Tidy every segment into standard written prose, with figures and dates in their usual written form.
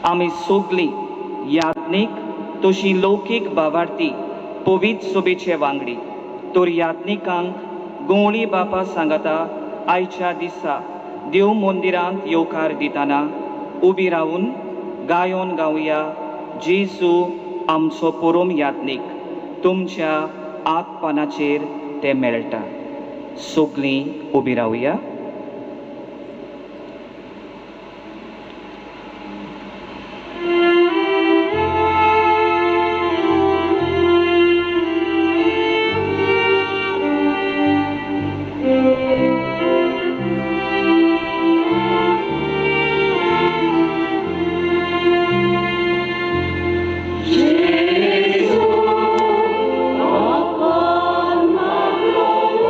आमी सगळीं याज्ञीक तशी लौकीक भावार्थी पवित्र सभेचे वांगडी तर याज्ञिकांक गवळी बापा सांगाता आयच्या दिसा देव मंदिरांत येवकार दितना उबी रावन गायोन गावया जेजू आमचो परम याज्ञीक. तुमच्या आतपानाचेर तें मेळटा. सगळीं उबी रावया. Upon my glory.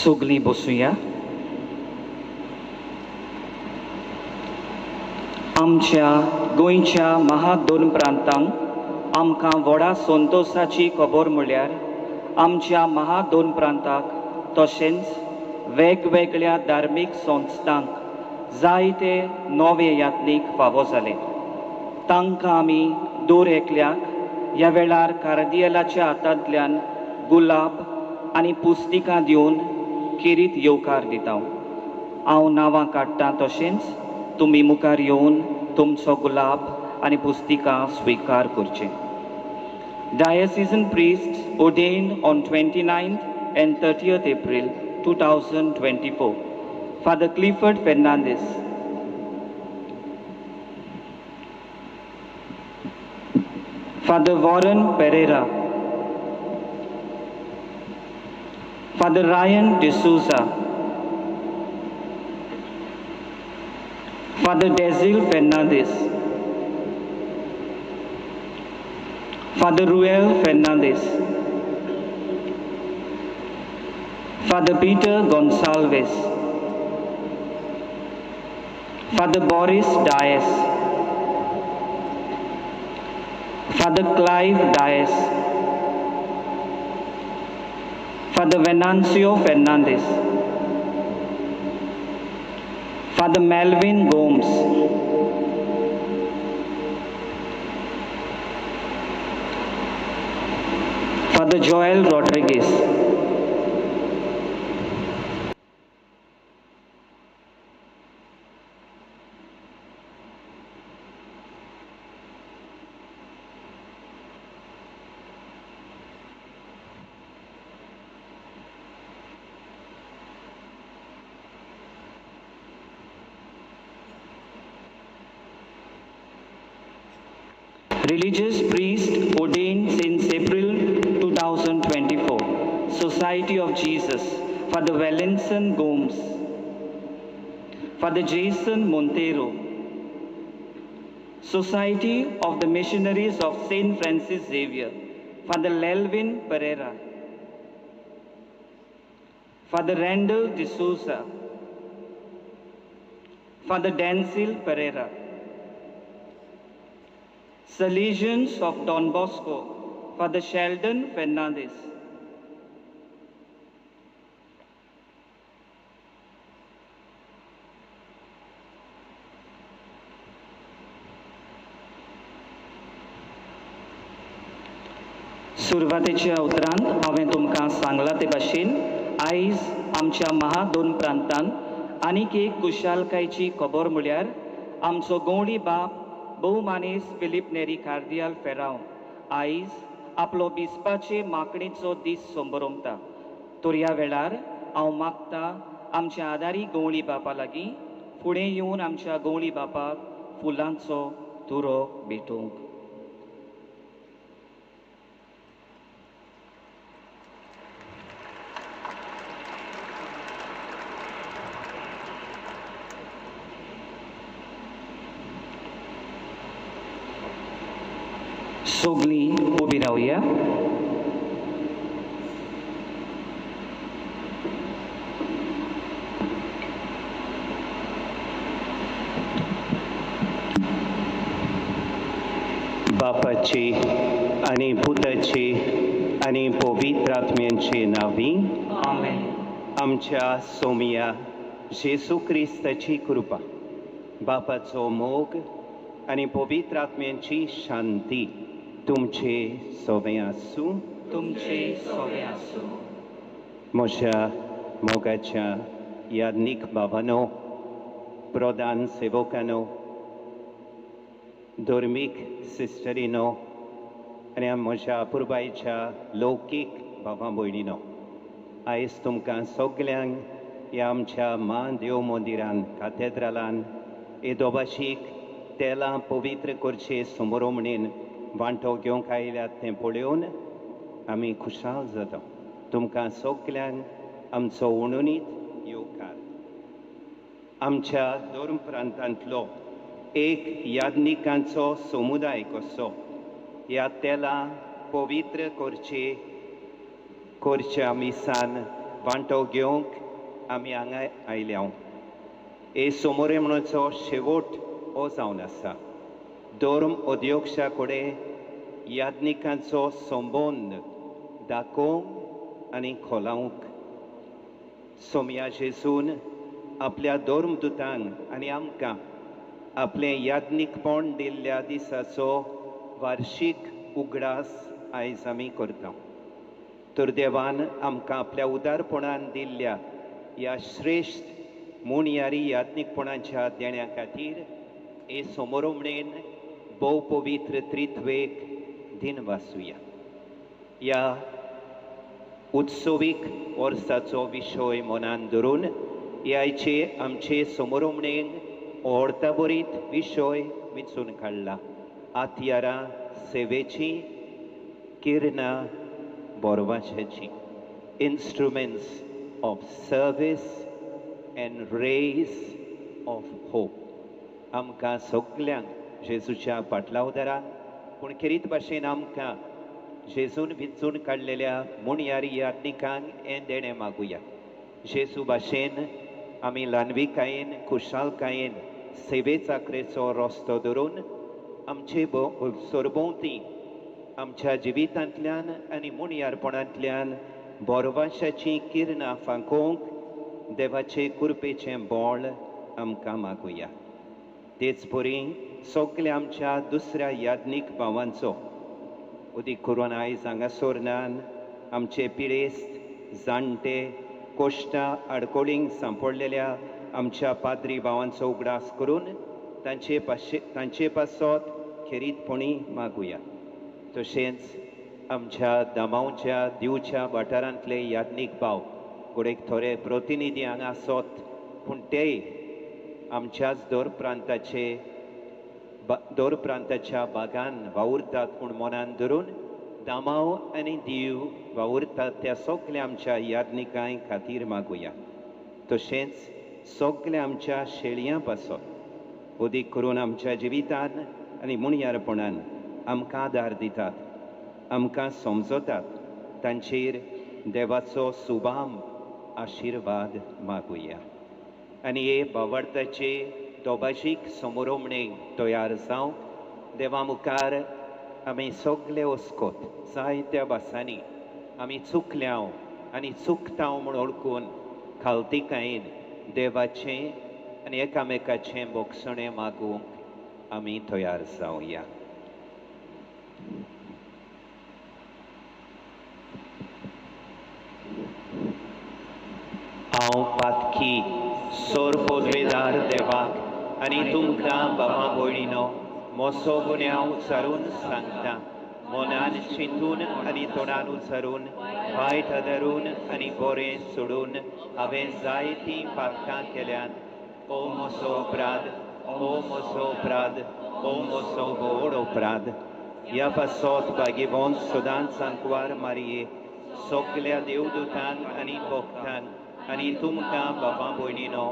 सगलीं बसुया. आमच्या गोंयच्या महादोन प्रांतांक आमकां व्हडा संतोशाची खबर म्हळ्यार आमच्या महादोन प्रांताक तशेंच वेगवेगळ्या धार्मीक संस्थांक जायते नवे यात्नीक फावो जाले. तांकां आमी दर एकल्याक ह्या वेळार कार्दियलाच्या हातांतल्यान गुलाब आनी पुस्तिकां दिवन खेरीत येवकार दिता. हांव नांवां काडटा तशेंच तुमी मुखार येवन तुमचो गुलाब आनी पुस्तिकां स्विकार करचें. Diocesan priests ordained on 29th and 30th April 2024. Father Clifford Fernandes, Father Warren Pereira, Father Ryan D'Souza, Father Dezil Fernandes, Father Ruel Fernandes, Father Peter Gonsalves, Father Boris Dias, Father Clive Dias, Father Venancio Fernandes, Father Melvin Gomes, Father Joel Rodriguez, Religious priest ordained since April 2024, Society of Jesus, Father Valenson Gomes, Father Jason Montero, Society of the Missionaries of St. Francis Xavier, Father Lelvin Pereira, Father Randall D'Souza, Father Dansil Pereira, Salesians of Don Bosco, Father Sheldon Fernandez, सुरवातेच्या उपरांत हांवें तुमकां सांगलां ते भाशेन आयज आमच्या महादोन प्रांतान आनीक एक खुशालकायेची खबर म्हळ्यार आमचो गवळी बाप भोवमानेस फिलीप नेरी कार्दियाल फेराव आयज आपलो बिस्पाचे मागणेचो दीस संभ्रमता. तर ह्या वेळार हांव मागता आमच्या आदारी गवळी बापा लागीं फुडें येवन आमच्या गवळी बापाक फुलांचो तुरो भेटोवंक. सगळीं उबी रावया. बापाची आनी पुताची आनी पवित्र आत्म्यांची नांवी आमेन. आमच्या सोमिया जेजू क्रिस्ताची कृपा, बापाचो मोग आनी पवित्र आत्म्यांची शांती तुमचे सोवे आसूं. तुमचे सोवे आसूं. म्हज्या मोगाच्या याज्ञीक बाबानो, प्रधान सेवकानो, धर्मीक सिस्टरीनो आनी म्हज्या अपुरबायेच्या लौकीक बाबा भयणीनो, आयज तुमकां सगल्यांक ह्या आमच्या मा देव मंदिरान कातेद्रालान हे दोबाशीक तेलां पवित्र करचे समोर म्हणून वांटो घेवंक आयल्यात तें पळोवन आमी खुशाल जाता. तुमकां सगल्यांक आमचो उणुनीत येवकार. आमच्या धर्म प्रांतांतलो एक याज्ञिकांचो समुदाय कसो ह्या तेलां पवित्र करचे करच्या मिसान वांटो घेवंक आमी हांगा आयल्या. हे सोमोरेमणोचो शेवट हो जावन आसा. धर्म अध्यक्षा कडेन याज्ञिकांचो संबंद दाखोवंक आनी खोलावंक सोमया जेजून आपल्या धर्मदुतांक आनी आमकां आपलें याज्ञिकपण दिल्ल्या दिसाचो वार्षीक उगडास आयज आमी करता. तर देवान आमकां आपल्या उदारपणान दिल्ल्या ह्या श्रेश्ठ मुणयारी याज्ञिकपणाच्या देण्या खातीर हे समोरमणेन भोव पवित्र त्रित्वेक दिन वासुया. ह्या उत्सवीक वर्साचो विशय मनान धरून ह्याचे आमचे समोरमणेन ओर्ताबरीत विशय विंचून काडला. आत्यारां सेवेची किरणां बोरवाशाची, instruments of service and rays of hope. आमकां सगल्यांक जेजूच्या पाटलावदारान पूण खेरीत भाशेन आमकां जेजून विंचून काडलेल्या मुणयारी याज्ञिकांक हें देणें मागुया. जेजू भाशेन आमी ल्हानविकायेन खुशालकायेन सेवे चाकरेचो रस्तो धरून आमचे सरभोंवती आमच्या जिवितांतल्यान आनी मुणयारपणांतल्यान बोरवाशाचीं किरणां फांकोवंक देवाचे कृपेचें बळ आमकां मागुया. तेच परी सगल्या आमच्या दुसऱ्या याज्ञीक भावांचो उदीक करून आयज हांगासरनान आमचे पिडेस्त जाणटे कोश्टां आडकोळींक सांपडलेल्या आमच्या पाद्री भावांचो उगडास करून तांचे पासत खेरीतपणी मागुया. तशेंच आमच्या दामांवच्या दिवच्या वाठारांतले याज्ञीक भाव घडयेक थोडे प्रतिनिधी हांगा आसत पूण तेय आमच्याच दर प्रांताच्या भागान वावुरतात पूण मनान धरून दामांव आनी दीव वावुरतात त्या सगल्या आमच्या याज्ञिकां खातीर मागुया. तशेंच सगल्या आमच्या शेळयां पासत अदीक करून आमच्या जिवितान आनी मुणयारपणान आमकां आदार दितात, आमकां समजतात, तांचेर देवाचो सुबाम आशिर्वाद मागुया. आनी हे भावार्थाचे दोबाजीक समोरोमणेक तयार जावंक देवा मुखार आमी सगले ओस्कोत जायत्या भासांनी आमी चुकल्याव आनी चुकताव म्हूण वळखून खालतिकायेन देवाचें आनी एकामेकाचें बोगसणें मागूंक आमी तयार जावया. हांव पातकी सोर पोदवेदार देवाक आनी तुमकां बाबा भयणीनो मोसो गुन्यांव उचारून सांगता. मनान चिंतून आनी तोंडान उचारून वायट आदारून आनी बरें सोडून हांवें जायतीं पातकां केल्यात. ओ मोसो अपराध, ओ मोसो अपराध, ओ मोसो व्हड अपराध. ह्या पासत भागीवंत सदांच सांकवार मारये सगल्या देवदूतान आनी भक्तान आनी तुमकां बाबा भयणीनो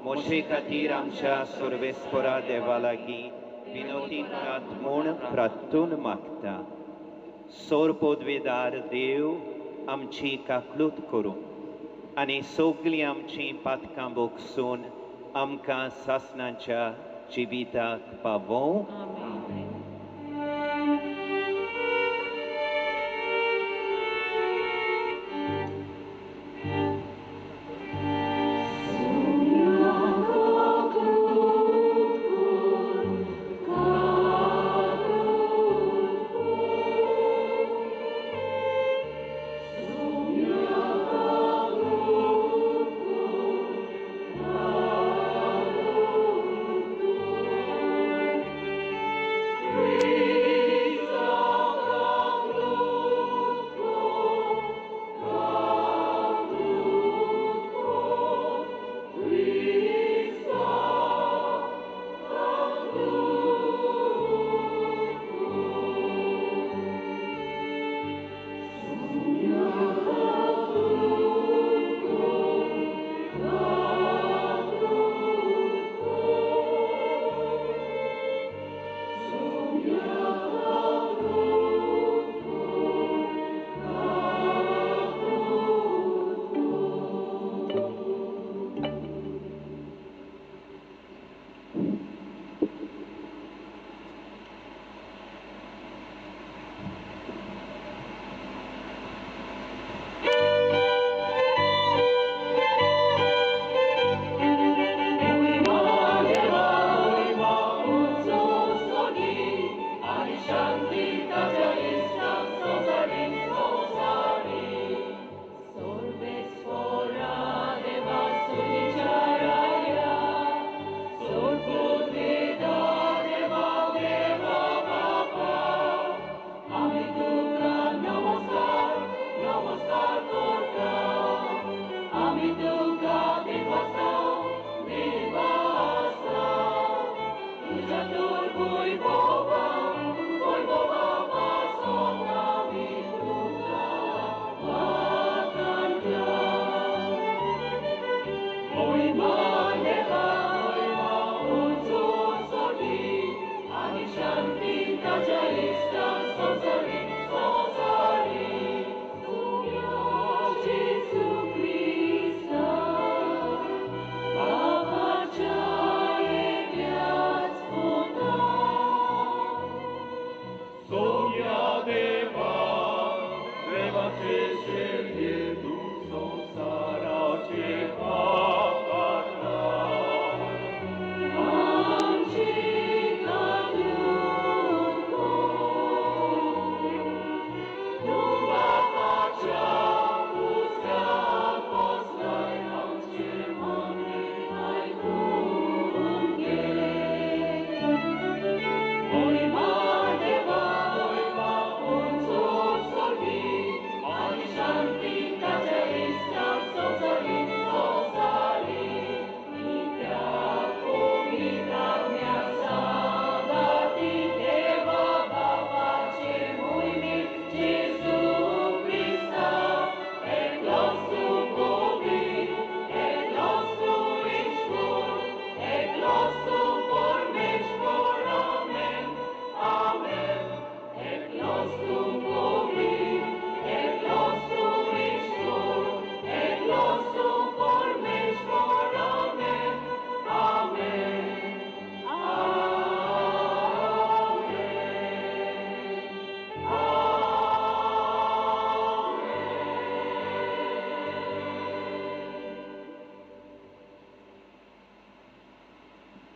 मोशे खातीर आमच्या सर्वेस्परा देवा लागीं विनोती करात म्हूण प्रार्थून मागता. सोर पोदवेदार देव आमची काकलूत करूं आनी सगलीं आमचीं पातकां बोगसून आमकां सासणाच्या जिविताक पावोवं.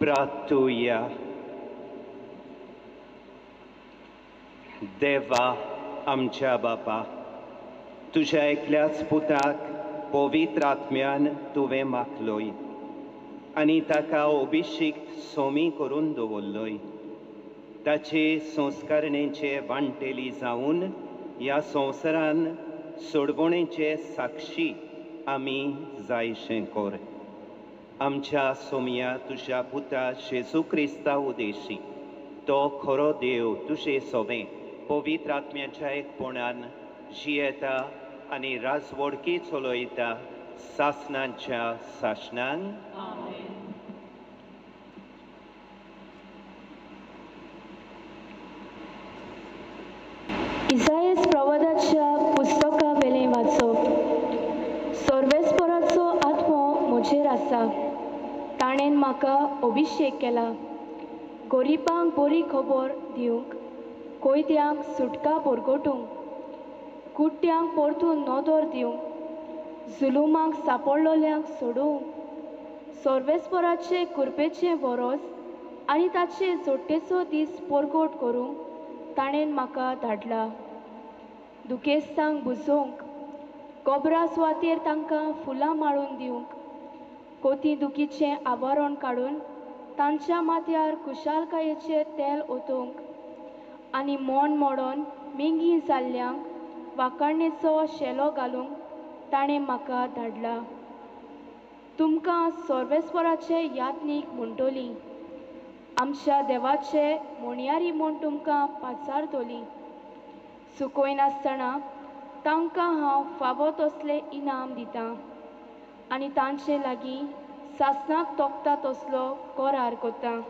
प्रार्थुया. देवा आमच्या बापा, तुज्या एकल्याच पुताक पवित्र आत्म्यान तुवें मागलोय आनी ताका अभिषिक्त सोमी करून दवरलोय. ताचे संस्कारणेचे वांटेली जावन ह्या संवसारान सोडवणेचे साक्षी आमी जायशें कर. आमच्या सोमया तुज्या पुता जेजू क्रिस्ता उदेशी, तो खरो देव तुजे सोवें पवित्र आत्म्याच्या एकपणान जियेता आनी राजवडकी चलयता सासनाच्या सासनांक. इसायस प्रवादाच्या पुस्तका वेलें वाचप. सर्वेस्पराचो आत्मो म्हजेर आसा, ताणें म्हाका अभिषेक केला गरिबांक बरी खबर दिवंक, कोयत्यांक सुटका परगटूंक, कुट्ट्यांक परतून नदर दिवंक, जुलुमाक सापडलोल्यांक सोडूंक, सर्वेस्पराचे कृपेचें वरोस आनी ताचे जोडटेचो दीस परगट करूंक ताणें म्हाका धाडला. दुखेस्तांक बुजोवंक, गोबरा सुवातेर तांकां फुलां माळून दिवंक, कोती दुखीचें आवरण काडून तांच्या माथ्यार खुशालकायेचें तेल ओतोवंक आनी मोन मोडोन मेंगी जाल्ल्यांक वाकाणेचो शेलो घालूंक ताणें म्हाका धाडला. तुमकां सर्वेस्पराचे यादनीक म्हणटली, आमच्या देवाचे म्हणयारी म्हूण तुमकां पाचारतली. चुकयनासतना तांकां हांव फावो तसलें इनाम दितां आनी तांचे लागीं सासणाक तोखता तसलो करार करता.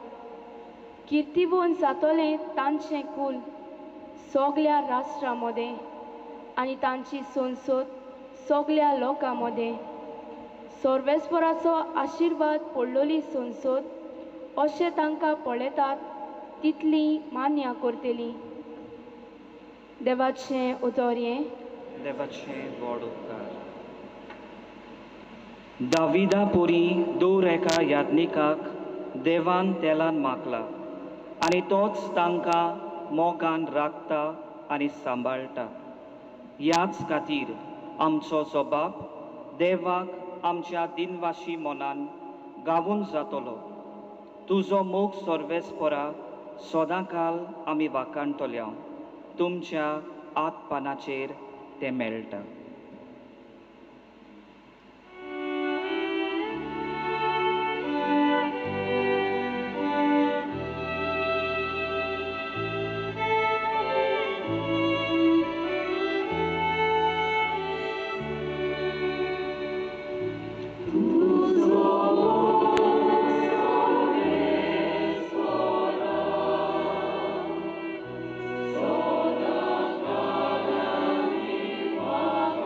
किर्तिवून जातलें तांचें कूल सगल्या राष्ट्रां मदें आनी तांची संसद सगल्या लोकां मदें. सर्वेस्पराचो आशिर्वाद पडलोली संसद अशें तांकां पळयतात तितली मान्य करतली. देवाचें उतर हें. देवाचें व्हड उपकार. दाविदा पुरी दूर एका याज्ञिकाक देवान तेलान मागला आनी तोच तांकां मोगान राखता आनी सांबाळटा. ह्याच खातीर आमचो जबाब देवाक आमच्या दिनवाशी मनान गावून जातलो. तुजो मोग सर्वेस्परा सदांकाल आमी वाखाणटल्या. तुमच्या आतपानाचेर तें मेळटा. Oh.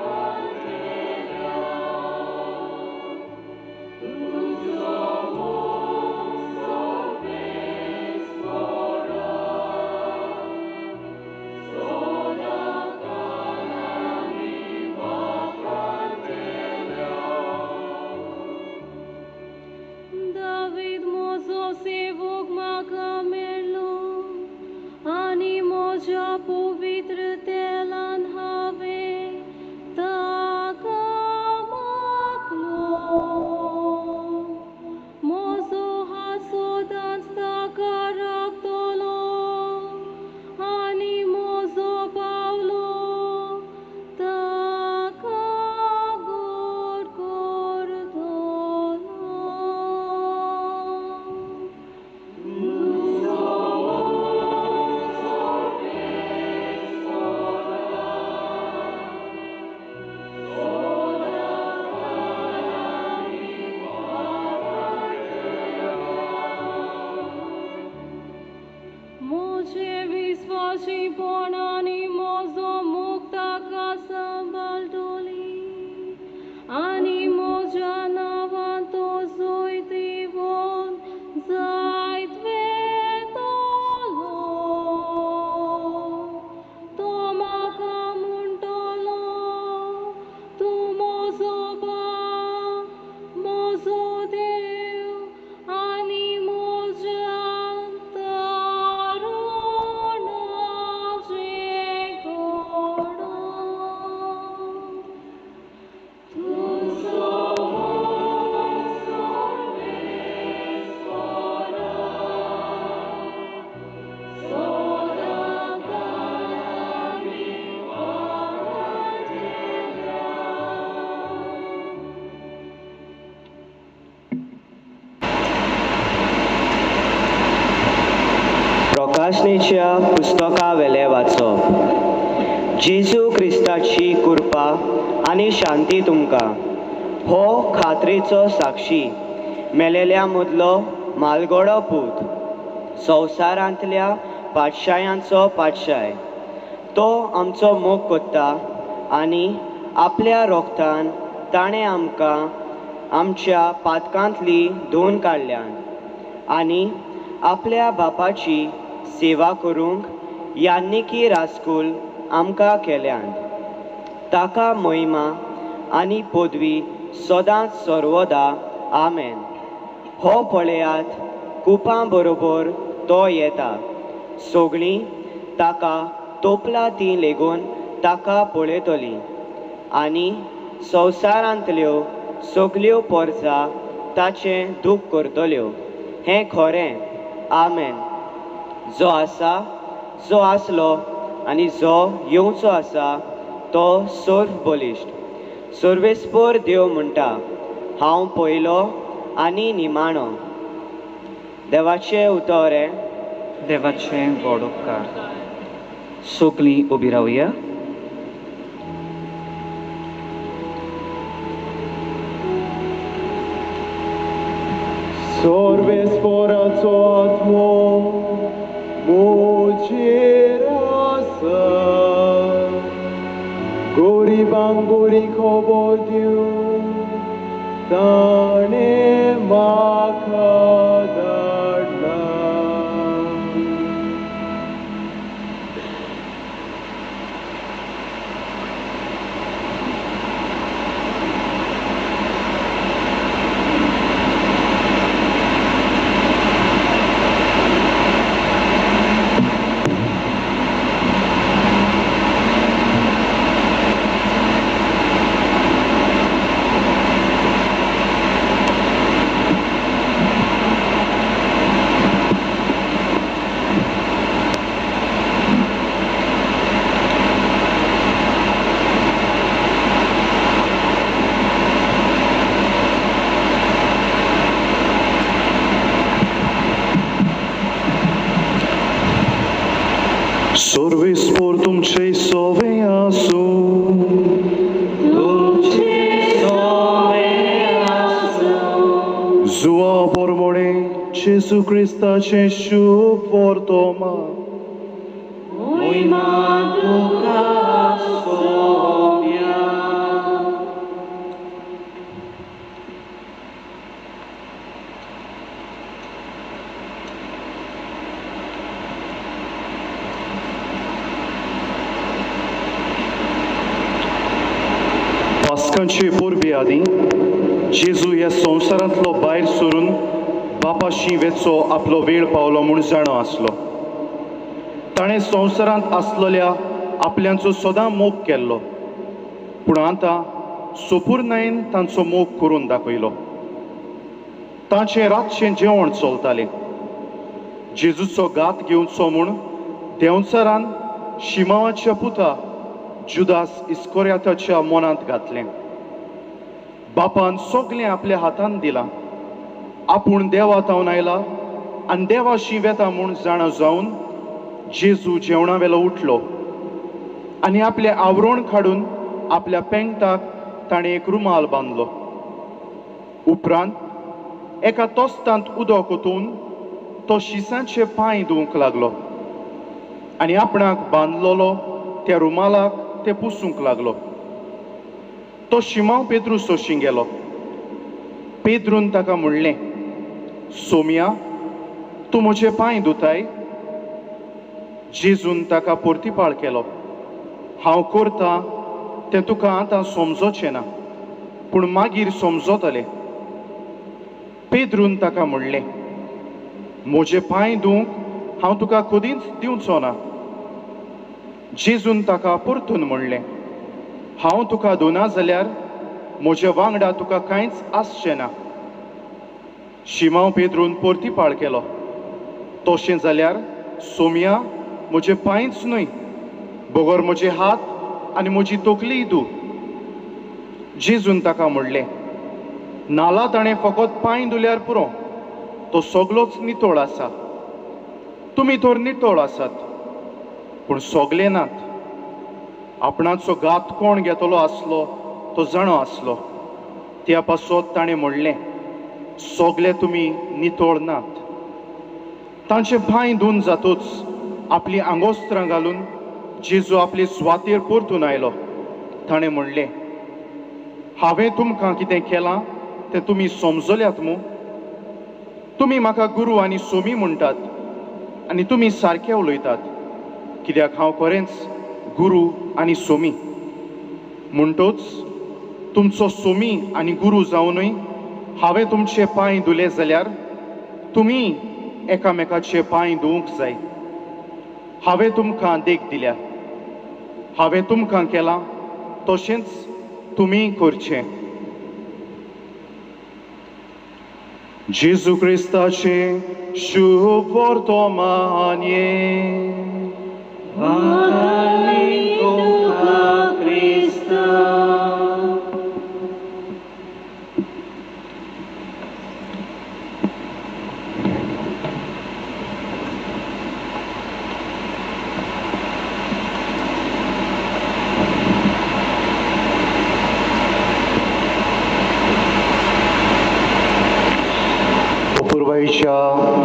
प्रकाशनेच्या पुस्तका वेलें वाचप. जेजू क्रिस्ताची कृपा आनी शांती तुमकां. हो खात्रेचो साक्षी, मेलेल्या मदलो मालगडो पूत, संवसारांतल्या पातशायांचो पातशाय, तो आमचो मोग करता आनी आपल्या रोगतान ताणें आमकां आमच्या पातकांतली धुवन काडल्यान आनी आपल्या बापाची सेवा करूंक यान्निकी राजकूल आमकां केल्यान. ताका महिमा आनी पदवी सदांच सर्वदा. आमेन. हो पळयात, कुपां बरोबर तो येता, सगळीं ताका तोपला तीं लेगून ताका पळयतलीं आनी संवसारांतल्यो सगल्यो परजा ताचें दूख करतल्यो. हें खरें. आमेन. जो आसा, जो आसलो आनी जो येवचो आसा तो सर्व बलिश्ट सर्वेस्पर देव म्हणटा, हांव पयलो आनी निमाणो. देवाचें उतर हें. देवाचें व्हड उपकार. सगळीं उबी रावया. सर्वेस्पराचो आत्मो म्हजेर आसा, गरिबांक बरी खबर दिवंक ताणें म्हाका धाडला. सर्वेस्पर तुमचे सोवे आसूं. तुमचे सोवे आसूं. जुआ पोरमोणे जेजू क्रिस्ताचें शुभ वर्तमान. मोहिमा तुका सोम्या. पास्कांचे परबे आदीं जेजू ह्या संवसारांतलो भायर सरून बापाशी वेचो आपलो वेळ पावलो म्हूण जाणो आसलो. ताणें संवसारांत आसलेल्या आपल्यांचो सदां मोग केल्लो, पूण आतां सोपूर्णायेन तांचो मोग करून दाखयलो. तांचें रातचें जेवण चलतालें. जेजूचो घात घेवचो म्हूण देंवचारान शिमावाच्या पुता जुदास इस्कोर्याताच्या मनांत घातलें. बापान सगळें आपल्या हातान दिलां. आपूण देवा थावन आयला आनी देवाशी वेता म्हूण जाणा जावन जेजू जेवणा वेलो उठलो आनी आपलें आवरण काडून आपल्या पेंगटाक ताणें एक रुमाल बांदलो. उपरांत एका तोस्तांत उदक ओतून तो शिसांचे पांय धुवंक लागलो आनी आपणाक बांदलेलो त्या रुमालाक ते पुसूंक लागलो. तो शिमांव पेद्रू सोशीं गेलो. पेद्रून ताका म्हणलें, सोम्या, तूं म्हजे पांय धुताय? जेजून ताका परतिपाळ केलो, हांव करता तें तुका आतां समजोचें ना, पूण मागीर समजतलें. पेद्रून ताका म्हणलें, म्हजे पांय धुवंक हांव तुका कदींच दिवचो ना. जेजून ताका परतून म्हणलें, हांव तुका धुना जाल्यार म्हजे वांगडा तुका कांयच आसचें ना. शिमांव पेद्रून परतिपाळ केलो, तशें जाल्यार सोम्या, म्हजे पांयच न्हय बगर म्हजे हात आनी म्हजी तकलीय धू. जेजून ताका म्हणलें, नाला ताणें फकत पांय धुल्यार पुरो, तो सगळोच नितळ आसा. तुमी तर नितळ आसात, पूण सोगले नात. आपणाचो घात कोण घेतलो आसलो तो जाणो आसलो. त्या पासत ताणें म्हणलें, सोगले तुमी नितळ नात. तांचे पांय धुवन जातूच आपली आंगोस्त्रां घालून जेजू आपले सुवातेर परतून आयलो. ताणें म्हणलें, हांवें तुमकां कितें केलां तें तुमी समजल्यात मू? तुमी म्हाका गुरू आनी सोमी म्हणटात आनी तुमी सारके उलयतात, कित्याक हांव खरेंच गुरू आनी सोमी. म्हणटोच तुमचो सोमी आनी गुरू जावनूय हांवें तुमचे पांय धुले जाल्यार तुमी एकामेकाचे पांय धुवंक जाय. हांवें तुमकां देख दिल्या, हांवें तुमकां केलां तशेंच तुमी करचें. जेजू क्रिस्ताचें शुभ वर्तमान.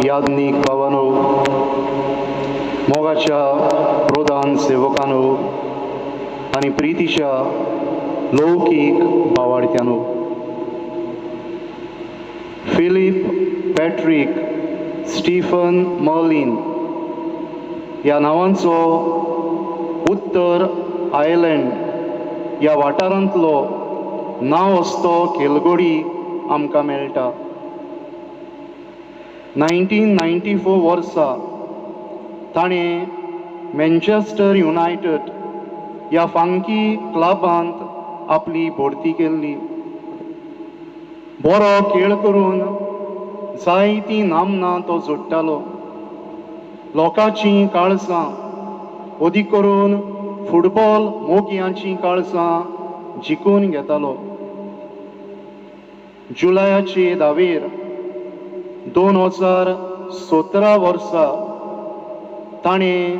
याज्ञीक भावानो, मोगाच्या प्रधान सेवकानो आनी प्रितीच्या लौकीक भावार्थ्यानो, फिलीप पॅट्रीक स्टीफन मर्लिन ह्या नांवांचो उत्तर आयर्लंड ह्या वाठारांतलो नांव असतो खेलगोडी आमकां मेळटा. 1994 वर्सा ताणें मँचेस्टर युनायटेड ह्या फांकी क्लबांत आपली भरती केल्ली. बरो खेळ करून जायतीं नामनां तो जोडटालो. लोकांचीं काळजां, अदीक करून फुटबॉल मोगयांचीं काळजां जिखून घेतालो. जुलयाचे 10 2017 वर्सा ताणें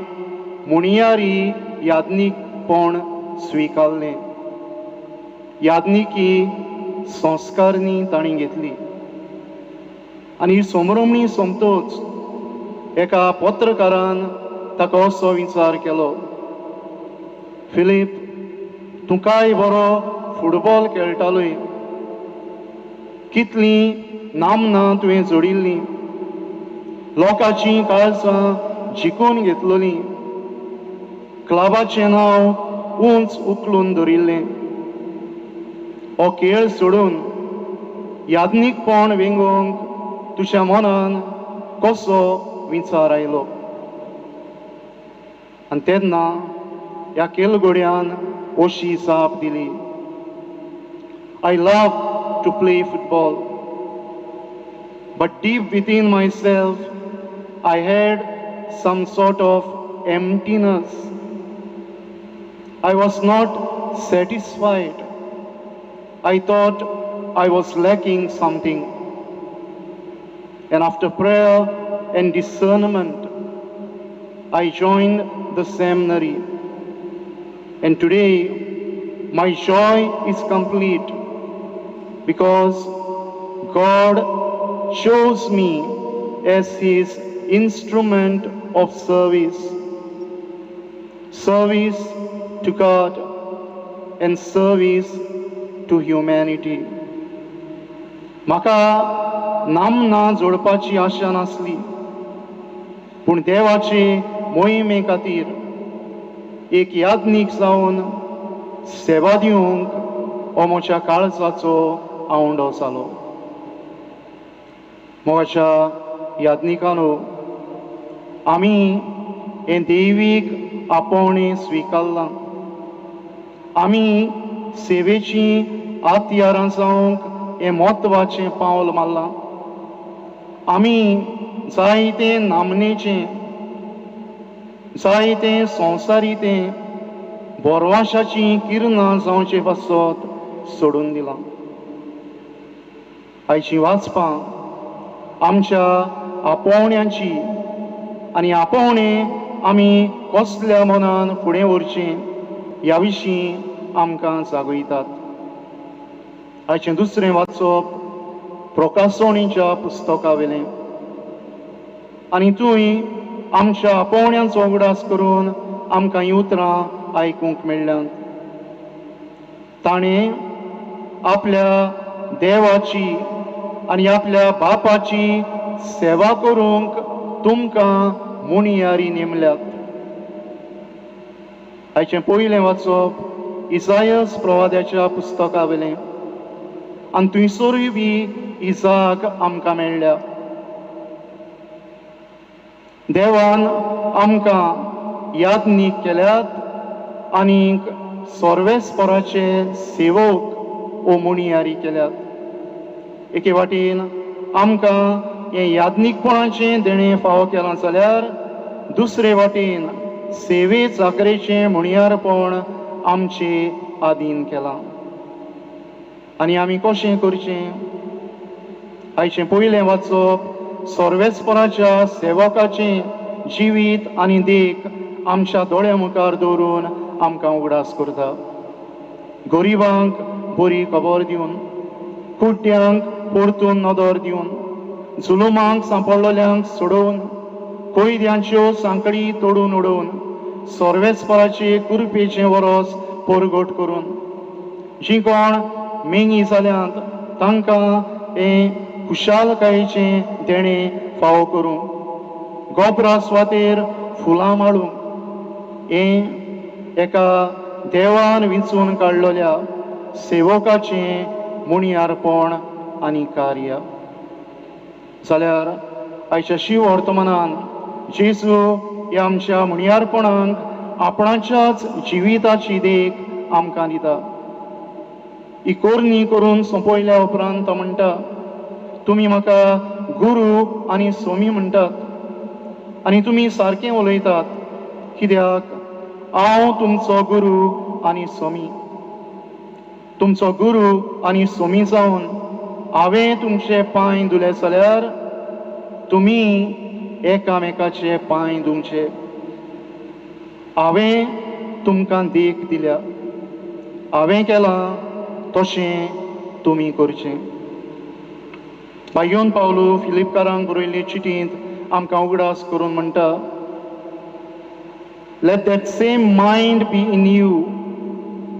मुणयारी याज्ञीकपण स्विकारलें. याज्ञिकी संस्कारणी ताणें घेतली आनी समरमणी सोंपतच एका पत्रकारान ताका असो विचार केलो, फिलीप, तूं काय बरो फुटबॉल खेळटालोय, कितलीं नामनां तुवें जोडिल्लीं, लोकांचीं काळजां जिखून घेतलोलीं, क्लबाचें नांव उंच उखलून धरिल्लें. हो खेळ सोडून याज्ञीकपण वेंगोवंक तुज्या मनान कसो विचार आयलो? आनी तेन्ना ह्या खेलगड्यान अशी जाप दिली, I love to play football, but deep within myself I had some sort of emptiness. I was not satisfied. I thought I was lacking something. And after prayer and discernment, I joined the seminary. And today, my joy is complete because God chose me as His instrument of service. Service to God and service to humanity. म्हाका नामना जोडपाची आशा नासली, पूण देवाचे मोहिमे खातीर एक याज्ञीक जावन सेवा दिवंक हो म्हज्या काळजाचो आवंडो जालो. म्हज्या याज्ञिकानो, आमी हें दैवीक आपोवणें स्विकारलां. आमी सेवेचीं हत्यारां जावंक हें म्हत्वाचें पावल मारलां. आमी जायते नामनेचें, जायते संवसारी तें बोरवाशाचीं किरणां जावचे पासत सोडून दिलां. आयचीं वाचपां आमच्या आपोवण्यांची आनी आपोवणें आमी कसल्या मनान फुडें व्हरचें ह्या विशीं आमकां जागयतात. हाचें दुसरें वाचप प्रकासणीच्या पुस्तका वेलें. आनी तुंय आमच्या आपोवण्यांचो उगडास करून आमकां हीं उतरां आयकूंक मेळ्ळ्यांत. ताणें आपल्या देवाची आनी आपल्या बापाची सेवा करूंक तुमकां मुनियारी नेमल्यात. हाचें पयलें वाचप इसायस प्रवाद्याच्या पुस्तका वेलें आनी थंयसरूय बी इजाक आमकां मेळ्ळ्या. देवान आमकां याज्ञीक केल्यात आनीक सर्वेस्पराचे सेवक ओ मुनियारी केल्यात. एके वाटेन आमकां हें याज्ञीकपणाचें देणें फावो केलां जाल्यार दुसरे वाटेन सेवे चाकरेचें मुणयारपण आमचे आदीन केलां. आनी आमी कशें करचें? आयचें पयलें वाचप सर्वेस्पराच्या सेवकाचें जिवीत आनी देख आमच्या दोळ्या मुखार दवरून आमकां उगडास करता. गरिबांक बरी खबर दिवन, कुड्ड्यांक परतून नदर दिवन, जुलुमांक सांपडलेल्यांक सोडोवन, कैद्यांच्यो सांकळी तोडून उडोवन, सर्वेस्पराचे कृपेचें वरस परगट करून जीं कोण मेंगी जाल्यांत तांकां हें खुशालकायेचें देणें फावो करूंक, गोबरा सुवातेर फुलां माळूंक हें एका देवान विंचून काडलेल्या सेवकाचें मुणयारपण आनी कार्य. जाल्यार आयच्या शिव वर्तमानान जेजू ह्या आमच्या मुणयारपणाक आपणाच्याच जिविताची देख आमकां दिता. ही कोरणी करून सोंपयल्या उपरांत तो म्हणटा, तुमी म्हाका गुरू आनी सोमी म्हणटात आनी तुमी सारकें उलयतात, कित्याक हांव तुमचो गुरू आनी सोमी. तुमचो गुरू आनी सोमी जावन हांवें तुमचे पांय धुले जाल्यार तुमी एकामेकाचे पांय धुवचे. हांवें तुमकां देख दिल्या, हांवें केलां तशें तुमी करचें. भायन पावलो फिलिपकारांक बरयल्ले चिटींत आमकां उगडास करून म्हणटा, Let that same mind be in you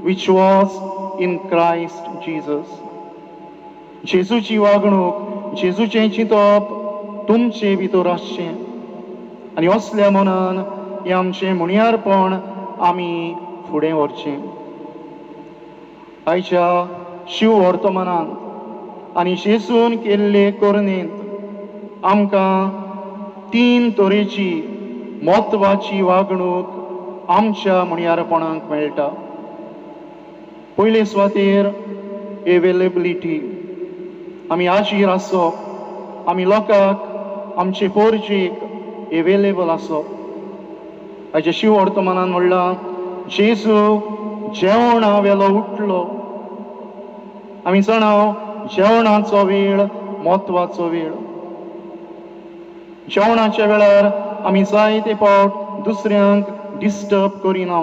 which was in Christ Jesus. जेजूची वागणूक, जेजूचें चिंतप तुमचे भितर आसचें आनी असल्या मनान हें आमचें मुणयारपण आमी फुडें व्हरचें. आयच्या शिव वर्तमानांत आनी जेजून केल्ले करणेंत आमकां तीन तरेची म्हत्वाची वागणूक आमच्या मुणयारपणाक मेळटा. पयले सुवातेर एवेलेबिलिटी, आमी आजीर आसप, आमी लोकांक आमचे पोरजेक एवेलेबल आसप. हाचे शिव वर्तमानान म्हणलां, जेजू जेवणा वेलो उठलो. आमी जाणा जेवणाचो वेळ म्हत्वाचो वेळ. जेवणाच्या वेळार आमी जायते फावट दुसऱ्यांक डिस्टर्ब करिना,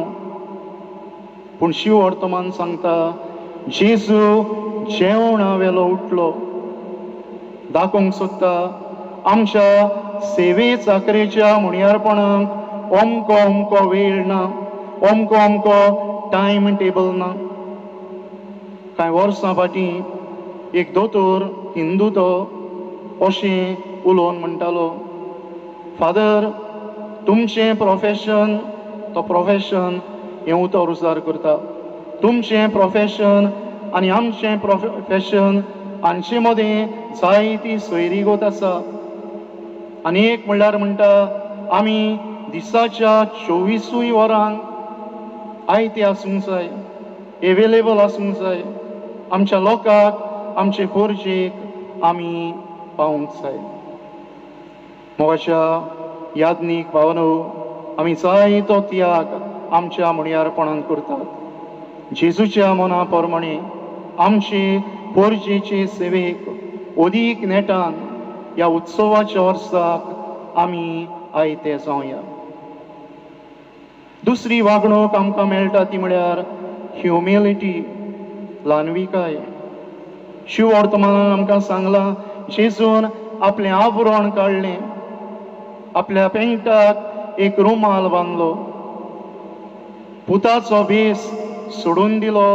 पूण शिव वर्तमान सांगता जेजू जेवणा वेलो उठलो. दाखोवंक सोदता आमच्या सेवे चाकरेच्या मुणयारपणाक अमको अमको वेळ ना, अमको अमको टायम टेबल ना. कांय वर्सां फाटीं एक दोतोर हिंदू तो अशें उलोवन म्हणटालो, फादर तुमचें प्रोफेशन, तो प्रोफेशन हें उतर उजार करता, तुमचें प्रोफेशन आनी आमचें प्रोफेशन हांचे मदें जायती सोयरीगत आसा. आनी एक म्हणल्यार म्हणटा आमी दिसाच्या 24 वरांक आयते आसूंक जाय, एवेलेबल आसूंक जाय, आमच्या लोकांक आमचे गरजेक आमी पावूंक जाय. मोगाच्या याज्ञीक भावनो, आमी जायतो त्याग आमच्या मुणयारपणान करतात. जेजूच्या मना प्रमाणे आमचे पोरजेचे सेवेक अदीक नेटान ह्या उत्सवाच्या वर्साक आमी आयते जावया. दुसरी वागणूक आमकां मेळटा ती म्हळ्यार ह्युमिलिटी, ल्हानविकाय. शिव वर्तमानान आमकां सांगलां, जेजून आपलें आवरण काडलें, आपल्या पेंटाक एक रुमाल बांदलो, पुताचो भेस सोडून दिलो,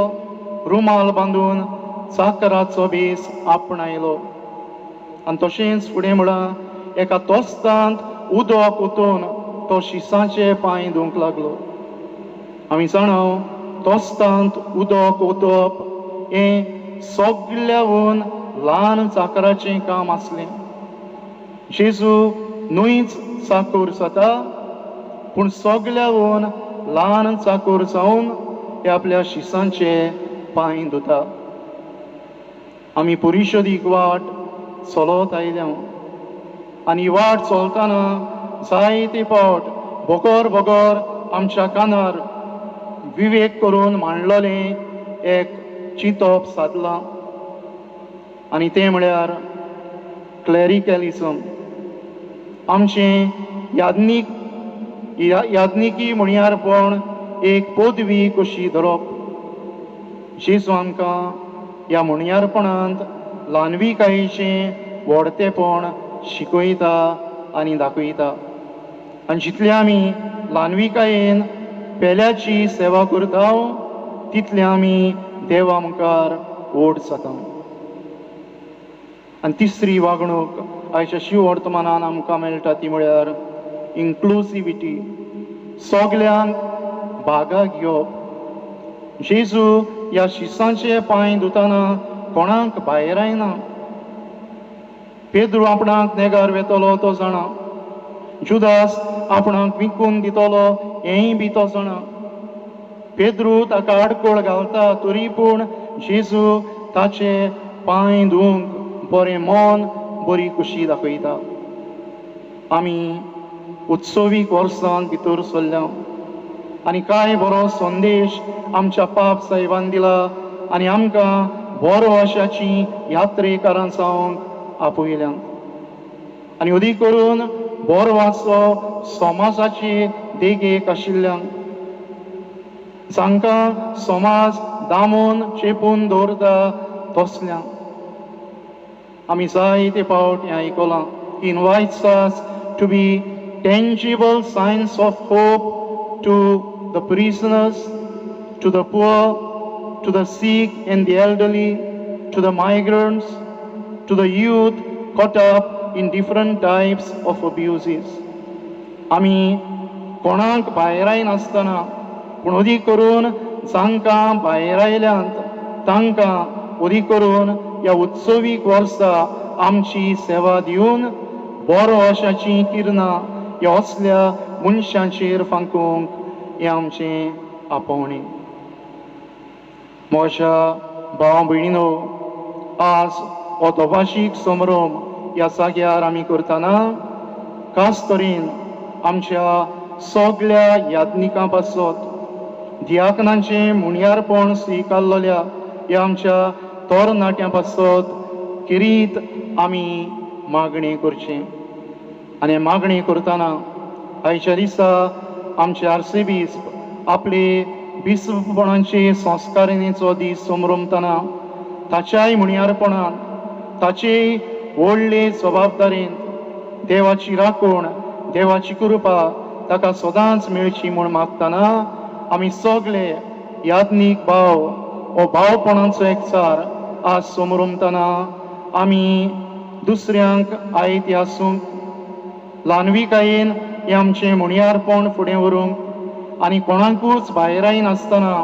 रुमाल बांदून चाकराचो भेस आपणायलो. आनी तशेंच फुडें म्हळां, एका तोस्तांत उदक ओतून तो शिसाचे पांय धुवंक लागलो. आमी जाणा तोस्तांत उदक ओतप हें सगल्याहून ल्हान चाकराचें काम आसलें. जेजू न्हूच चाकूर जाता, पूण सगल्याहून ल्हान चाकूर जावन हे आपल्या शिसांचे पांय धुता. आमी परिशदीक वाट चलत आयल्या आनी वाट चलतना जायते फावट बगर बगर आमच्या कानार विवेक करून मांडलेलें एक चिंतप सादलां, आनी तें म्हळ्यार क्लॅरिकलिझम. आमचें याज्ञिकी म्हणयारपण एक पदवी कशी धरप. जेजू आमकां ह्या म्हणयारपणांत ल्हानविकायेचें व्हडतेपण शिकयता आनी दाखयता. आनी जितले आमी ल्हानविकायेन पेल्याची सेवा करता तितले आमी देवा मुखार व्हड जाता. आनी तिसरी वागणूक आयच्या शिव वर्तमानान आमकां मेळटा ती म्हळ्यार इन्क्लुसिविटी, सगल्यांक भागा घेवप. जेजू ह्या शिसांचे पांय धुतना कोणाक भायर आयना. पेद्रू आपणाक नेगार वेतलो तो जाणा, जुदास आपणाक विकून दितलो हेंय बी तो जाणा. पेद्रू ताका आडकोळ घालता तरी पूण जेजू ताचे पांय धुवंक बरें मन, बरी खुशी दाखयता. आमी उत्सवीक वर्सांत भितर सरल्या आनी कांय बरो संदेश आमच्या पाप साहेबान दिला आनी आमकां बरो आशाची यात्रेकारां जावंक आपयल्या. आनी अदीक करून बरो आसो समाजाचे देगेक आशिल्ल्यांक, जांकां समाज दामून चेपून दवरता तसल्यांक. आमी जायते फावट हें आयकलां, He invites us to be tangible signs of hope to the prisoners, to the poor, to the sick and the elderly, to the migrants, to the youth caught up in different types of abuses. आमी कोणाक भायर आयनासतना पूण अदीक करून जांकां भायर आयल्यांत तांकां अदीक करून ह्या उत्सवीक वर्सा आमची सेवा दिवन बरो आशाचीं किरणां ह्या असल्या मनशांचेर फांकूंक हें आमचें आपोवणें. म्हज्या भाव भयणीनो, आज हो दोभाशीक समारंभ ह्या जाग्यार आमी करतना खास तरेन आमच्या सगल्या याज्ञिकां पासत, दियाकनांचें मुणयारपण स्विकारलेल्या ह्या आमच्या तरणाट्यां पासत किरीत आमी मागणी करचें. आनी मागणी करतना आयच्या दिसा आमचे आर्सेबिस्प आपले बिस्पणाचे संस्कारिणीचो दीस समरमतना ताच्याय म्हणयारपणान, ताचे व्हडले जबाबदारेन देवाची राखण, देवाची कृपा ताका सदांच मेळची म्हूण मागतना आमी सगळे याज्ञीक भाव हो भावपणाचो एकचार आज समरमतना आमी दुसऱ्यांक आयते आसूंक, ल्हानविकायेन हें आमचें म्हणयारपण फुडें व्हरूंक आनी कोणाकूच भायर आयनासतना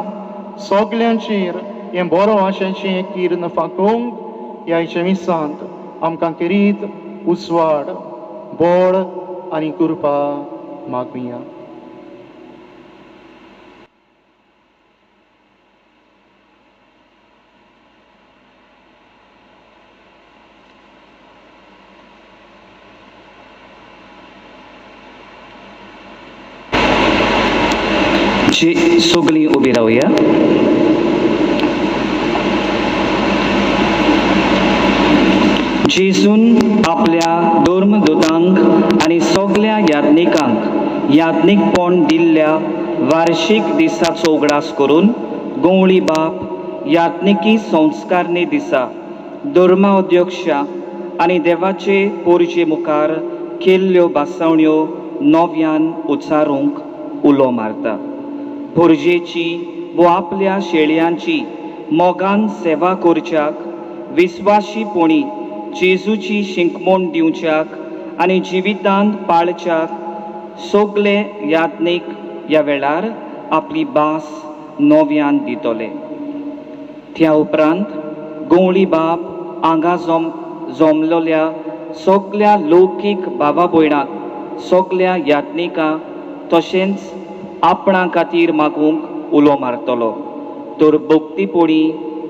सगल्यांचेर हें बरो आशाचें किर्ण फांकोवंक ह्या आयच्या मिसांत आमकां किरीत उजवाड, बळ आनी कृपा मागुया. सगळीं उबी रावया. जेजून आपल्या धर्मदूतांक आनी सगल्या याज्ञिकांक याज्ञिकपण दिल्ल्या वार्षिक दिसाचो उगडास करून गवळी बाप याज्ञिकी संस्कारणे दिसा धर्मा अध्यक्षा आनी देवाचे पोरजे मुखार केल्ल्यो भासावण्यो नव्यान उच्चारूंक उलो मारता. पोरजेची वो आपल्या शेळयांची मोगान सेवा करच्याक, विस्वाशीपणी जेजूची शिंकमोण दिवच्याक आनी जिवितांत पाळच्याक सगळे याज्ञीक ह्या वेळार आपली भास नव्यान दितले. त्या उपरांत गवळी बाप हांगा जमलेल्या सगल्या लौकीक भावा भयणांक, सगल्या याज्ञिकां तशेंच आपणा खातीर मागूंक उलो मारतलो. तर भक्तीपणी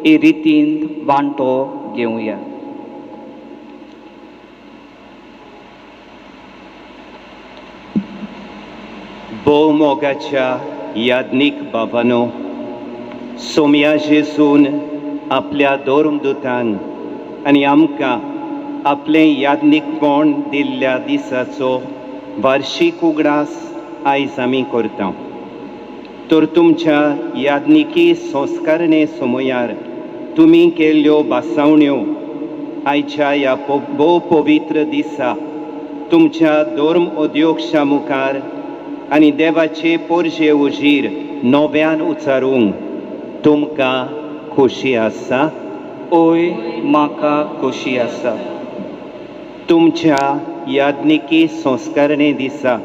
हे रितीन वांटो घेवया. भोव मोगाच्या याज्ञीक बाबानो, सोमया जेजून आपल्या धर्मदूतांक आनी आमकां आपलें याज्ञीकपण दिल्ल्या दिसाचो वार्षीक उगडास आयज आमी करता. तर तुमच्या याज्ञिकी संस्कारणे समयार तुमी केल्ल्यो भासावण्यो आयच्या ह्या भोव पवित्र दिसा तुमच्या धर्म अध्यक्षा मुखार आनी देवाचे पोरजे उजीर नव्यान उच्चारूंक तुमकां खोशी आसा? ओय, म्हाका खोशी आसा. तुमच्या याज्ञिकी संस्कारणे दिसा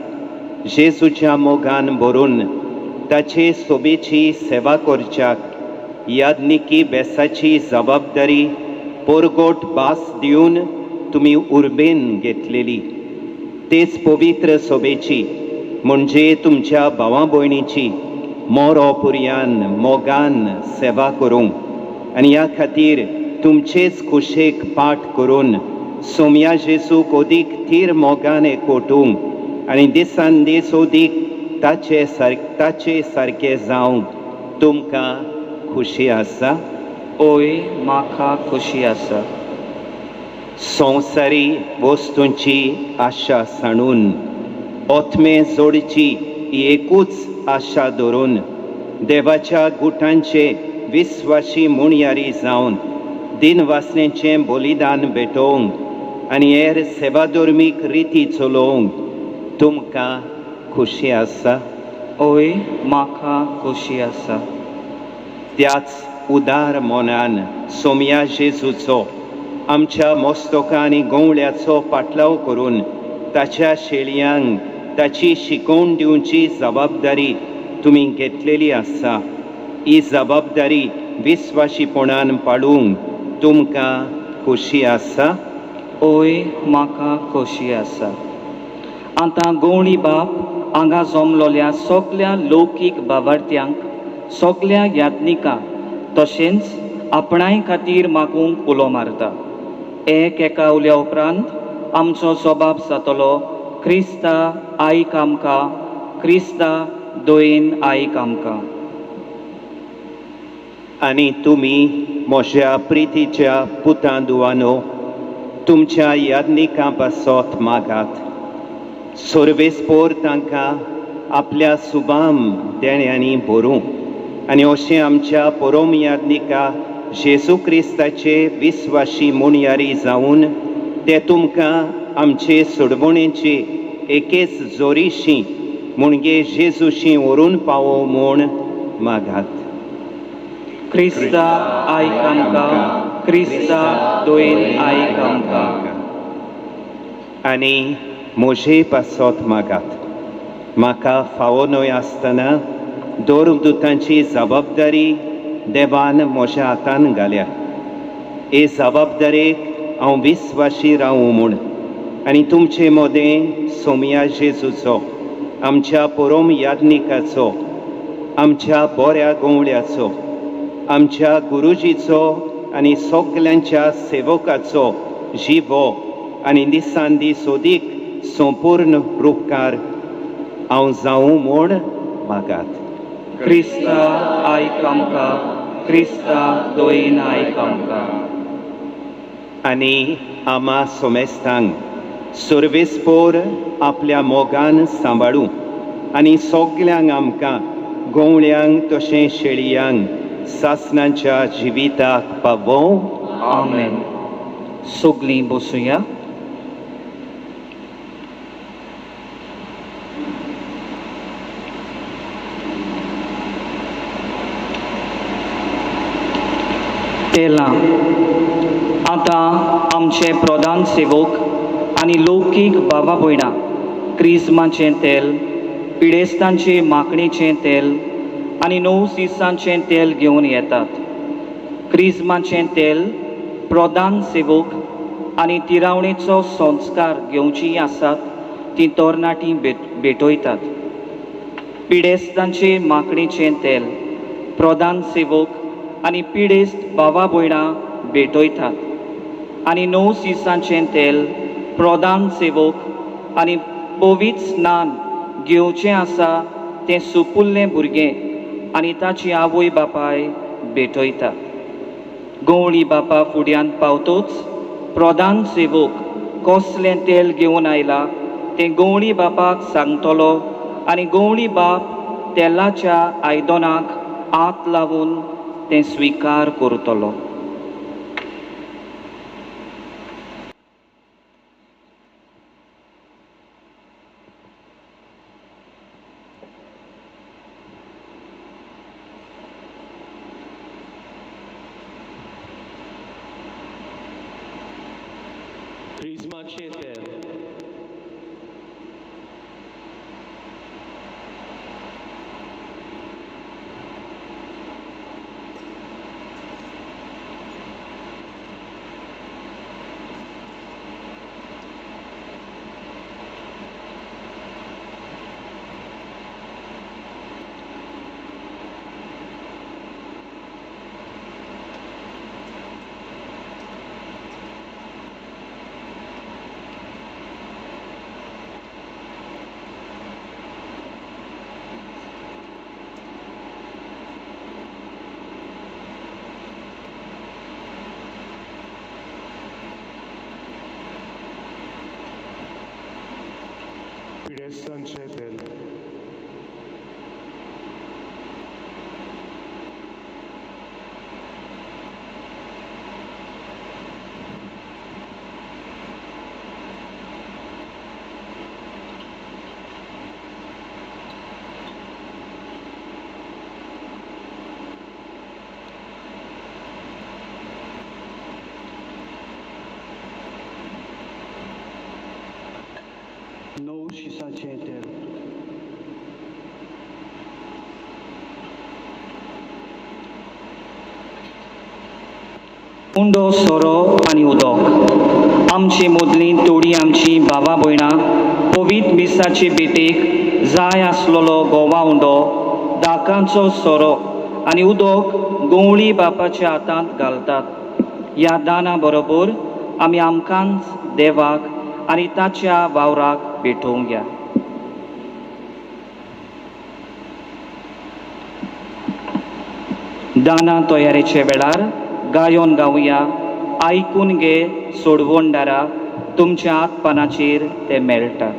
जेजूच्या मोगान भरून ताचे सोबेची सेवा करच्याक याज्ञिकी बेसाची जबाबदारी पोरगोट भास दिवन तुमी उर्बेन घेतलेली. तेच पवित्र सोबेची म्हणजे तुमच्या भावा भयणीची मोरो पुरयान मोगान सेवा करूंक आनी ह्या खातीर तुमचेच खुशेक पाठ करून सोमया जेजूक अदीक थीर मोगान एकवटूंक आनी दिसान दीस अदीक ताचे सारके जावंक तुमकां खुशी आसा? ओय, म्हाका खोशी आसा. संवसारी वस्तूंची आशा सांडून ओथमे जोडची ही एकूच आशा धरून देवाच्या गुटांचे विस्वाशी मुणयारी जावन दिनवासनेचें बलिदान भेटोवंक आनी हेर सेवाधर्मीक रिती चलोवंक तुमकां खोशी आसा? ओय, म्हाका खोशी आसा. त्याच उदार मनान सोमया जेजूचो आमच्या मस्तका आनी गवळ्याचो पाटलाव करून ताच्या शेळयांक ताची शिकोवन दिवची जबाबदारी तुमी घेतलेली आसा. ही जबाबदारी विस्वाशीपणान पाळूंक तुमकां खोशी आसा? ओय, म्हाका खोशी आसा. आतां गवळी बाप हांगा जमलोल्या सगल्या लौकीक भावार्थ्यांक, सगल्या याज्ञिकांक तशेंच आपणाय खातीर मागूंक उलो मारता. एक एका उल्या उपरांत आमचो जबाब जातलो, क्रिस्ता आयक आमकां, क्रिस्ता दोयेन आयक आमकां. आनी तुमी म्हज्या प्रितीच्या पुतां दुवानो, तुमच्या याज्ञिकां पासत मागात. सर्वेस्पोर तांकां आपल्या सुबाम देण्यांनी भरूं आनी अशें आमच्या परोम याज्ञिका जेजू क्रिस्ताचे विस्वाशी मुणयारी जावन ते तुमकां आमचे सोडवणेचे एकेच जोरीशी म्हणजे जेजूशी व्हरून पावो म्हूण मागात. क्रिस्ता आयक आमकां, क्रिस्ता दोयेन आयक आमकां. आनी म्हजे पासत मागात. म्हाका फावो न्हय आसतना धर्मदूतांची जबाबदारी देवान म्हज्या हातान घाल्या. हे जबाबदारेक हांव विस्वाशी रावूं म्हूण आनी तुमचे मदें सोमया जेजूचो आमच्या परोम याज्ञिकाचो, आमच्या बऱ्या गवळ्याचो, आमच्या गुरुजीचो आनी सगल्यांच्या सेवकाचो जिवो आनी दिसान दीस अदीक संपूर्ण रुपकार हांव जावूं म्हूण मागात. क्रिस्ता आयक आमकां, क्रिस्ता दोयेन आयक आमकां. आनी आमा सोमेस्तांक सर्वेस्पोर आपल्या मोगान सांबाळूं आनी सगल्यांक आमकां गवळ्यांक तशें शेळयांक सासणाच्या जिविताक पावोवं. आमेन. सगलीं बसुया. तेलां आतां आमचे प्रधान सेवक आनी लौकीक बाबा भयणां क्रिज्माचें तेल, पिडेस्तांचे मागणेचें तेल आनी णव सिसांचें तेल घेवन येतात. क्रिज्माचें तेल प्रधान सेवक आनी तिरावणेचो संस्कार घेवचीं आसात तीं तरणाटीं भेटयतात. पिडेस्तांचे मागणेचें तेल प्रधान सेवक आनी पिडेस्त बाबा भयणां भेटयतात आनी णव सिसांचें तेल प्रधान सेवक आनी पवित्र स्नान घेवचें आसा तें सुपुल्लें भुरगें आनी ताची आवय बापाय भेटयतात. गवळी बापा फुड्यांत पावतोच प्रधान सेवक कसलें तेल घेवन आयला तें गवळी बापाक सांगतलो आनी गवळी बाप तेलाच्या आयदनाक हात लावन तें स्विकार करतलो. क्रिज्माचें तेल. पिडेस्तांचें तेल. णव शिसाचें तेल. उंडो सोरो आनी उदक. आमची मदलीं थोडीं आमचीं भावा भयणां पवित्र मिसाचे भेटेक जाय आसलेलो गोवा उंडो, दाकांचो सोरो आनी उदक गवळी बापाच्या हातांत घालतात. ह्या दाना बरोबर आमी आमकांच देवाक आनी ताच्या वावराक भेटोवया. दाना तयारेच्या वेळार गायोन गावया, आयकून घे सोडवणदारा, तुमच्या हातपानाचेर ते मेळटा.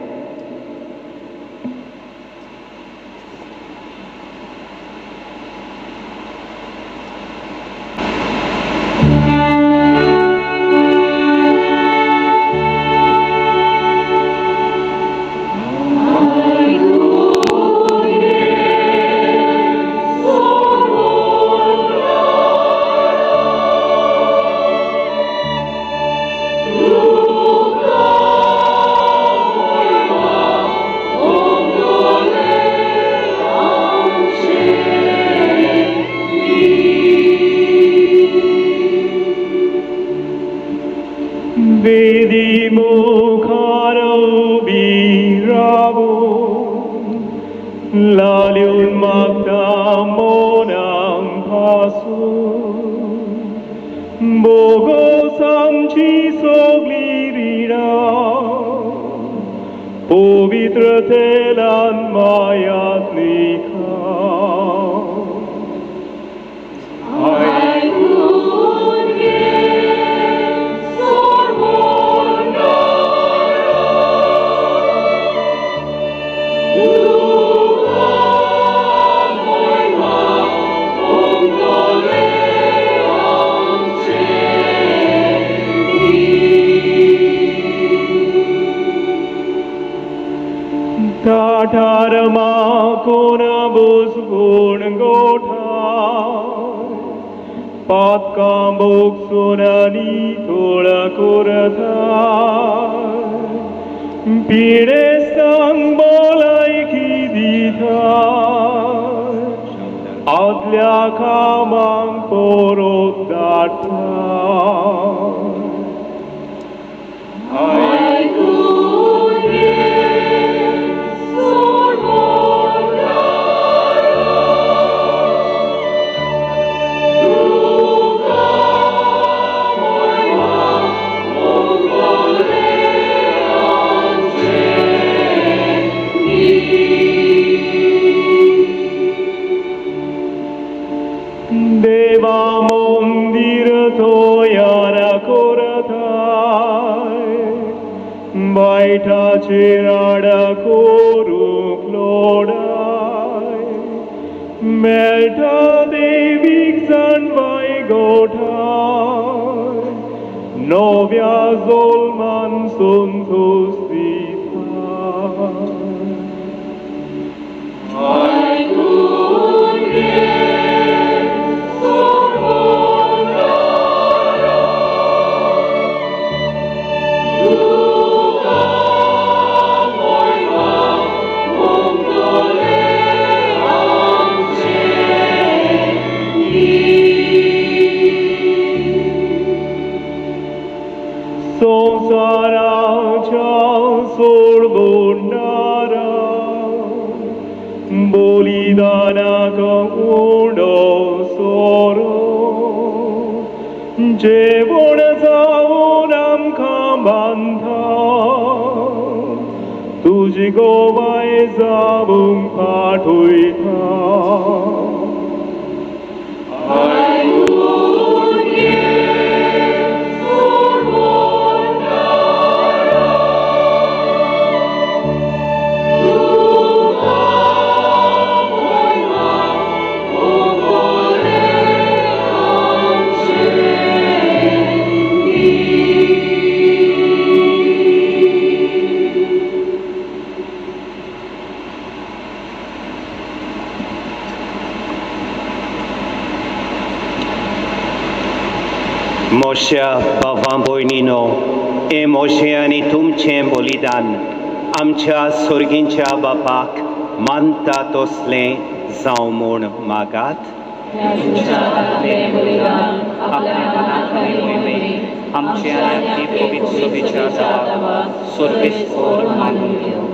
I ताठार माकोन बुसगुण गोठाय पातकां भोगसून नितळ करताय पिडेस्तांक भलायकी दिताय आदल्या कामांक परत धाडटाय. देवा मंदिर तयार करताय वायटाचे राडा करूंक लोडाय मेळटा देवीक जाणवाय गोठाय नव्या जोलमान संतोश दिताय. संवसाराच्या सोडवणारा बलिदानाक उणो सोरो जेवण जावन आमकां बांदता तुजी गोवाय जावंक पाठयता. मोश्या भावा भयणीनो, हे मोशे आनी तुमचें बलिदान आमच्या सोर्गींच्या बापाक मानता तसलें जावं म्हूण मागात. आमच्या पवित्र सभेच्या सर्वेस्पोर मानून घेवं.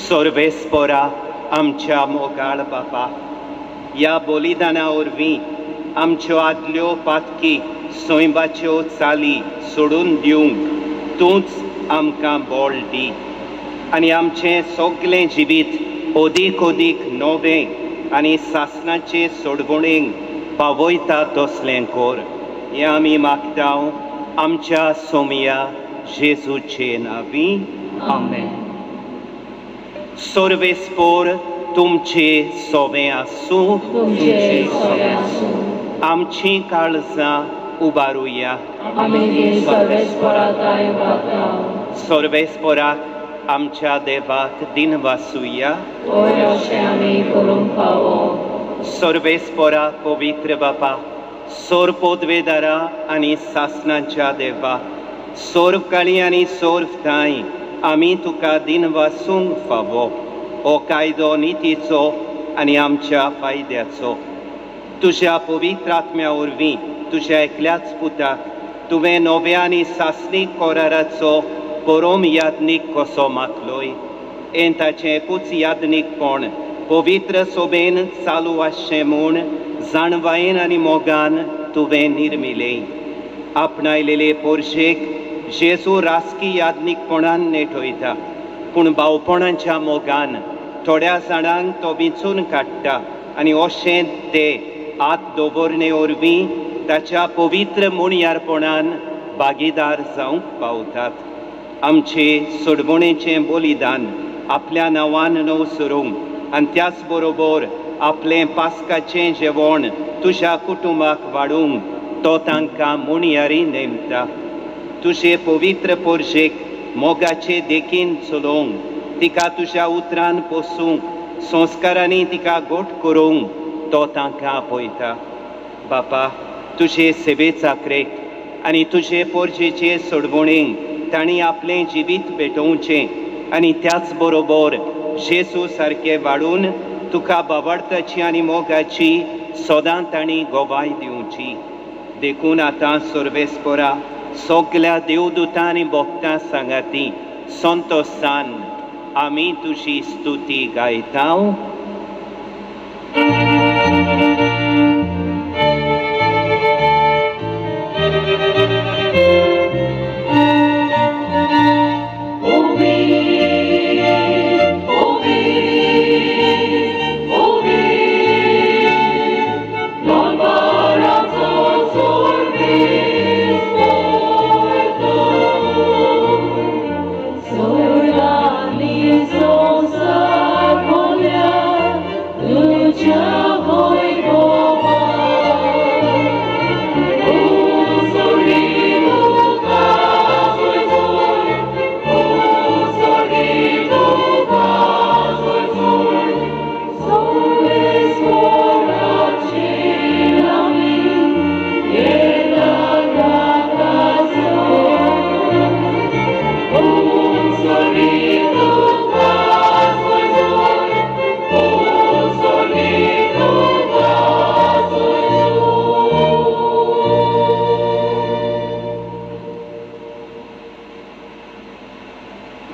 सर्वेस्पोरा आमच्या मोगाळ बापा, ह्या बलिदाना वरवीं आमच्यो आदल्यो पातकी सैंबाच्यो चाली सोडून दिवंक तूंच आमकां बळ दी आनी आमचें सगलें जिवीत अदीक अदीक नवें आनी सासणाचे सोडवणेक पावयता तसलें कर. हें आमी मागता आमच्या सोमया जेजूचे नांवी. आमेन. सर्वेस्पोर तुमचे सोवें आसूं. आमची काळजां उबारुया. सर्वेस्पोराक आमच्या देवाक दिनवासुया. सर्वेस्पोरा पवित्र बापा, सोर पोदवेदारा आनी सासणाच्या देवा, सोर्व काळी आनी सोर्व ठांय आमी तुका दिनवासूंक फावो. हो कायदो नितीचो आनी आमच्या फायद्याचो. तुज्या पवित्र आत्म्या वरवीं तुज्या एकल्याच पुताक तुवें नव्या आनी सासणीक कराराचो परोम यादनीक कसो मागलोय. हें ताचें एकूच यादनीकपण पवित्र सोबेन चालू आसचें म्हूण जाणवायेन आनी मोगान तुवें निर्मिलें. आपणायलेले पोरशेक जेजू राजकी यादनीकपणान नेटयता, पूण भावपणाच्या मोगान थोड्या जाणांक तो विंचून काडटा आनी अशें ते आत दवरणे वरवीं ताच्या पवित्र मुणयारपणान भागीदार जावंक पावतात. आमचे सोडवणेचें बलिदान आपल्या नांवान न्हू सरूंक आनी त्याच बरोबर आपलें पास्काचें जेवण तुज्या कुटुंबाक वाडूंक तो तांकां मुणयारी नेमता. तुजे पवित्र पोरशेक मोगाचे देखीन चलोवंक तिका तुज्या उतरान पोसूंक, संस्कारांनी तिका गोट करूंक तो तांकां आपयता। बापा, तुजे सेवे चाकरेक आनी तुजे पोरजेचे सोडवणेक तांणी आपलें जिवीत भेटोवचें आनी त्याच बरोबर जेजू सारके वाडून तुका बावडताची आनी मोगाची सदां तांणी गवाय दिवची। देखून आतां सर्वेस्परा सगल्या देवदूतां आनी भक्तां सांगाती संतोसान आमी तुजी स्तुती गायता।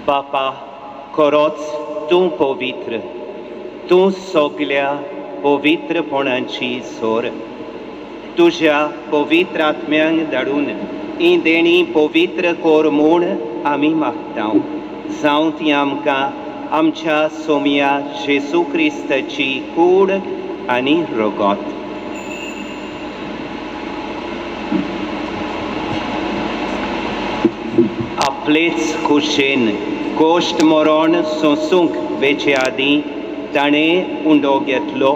बापा, खरोच तूं पवित्र, तूं सगल्या पवित्रपणाची सोर। तुज्या पवित्र आत्म्यांक धाडून ही देणी पवित्र कर म्हूण आमी मागता। जावं ती आमकां आमच्या सोम्या जेजू क्रिस्ताची कूड आनी रगत। आपलेच खुशेन कोश्ट मरण सोंसूंक वेचे आदीं ताणें उंडो घेतलो,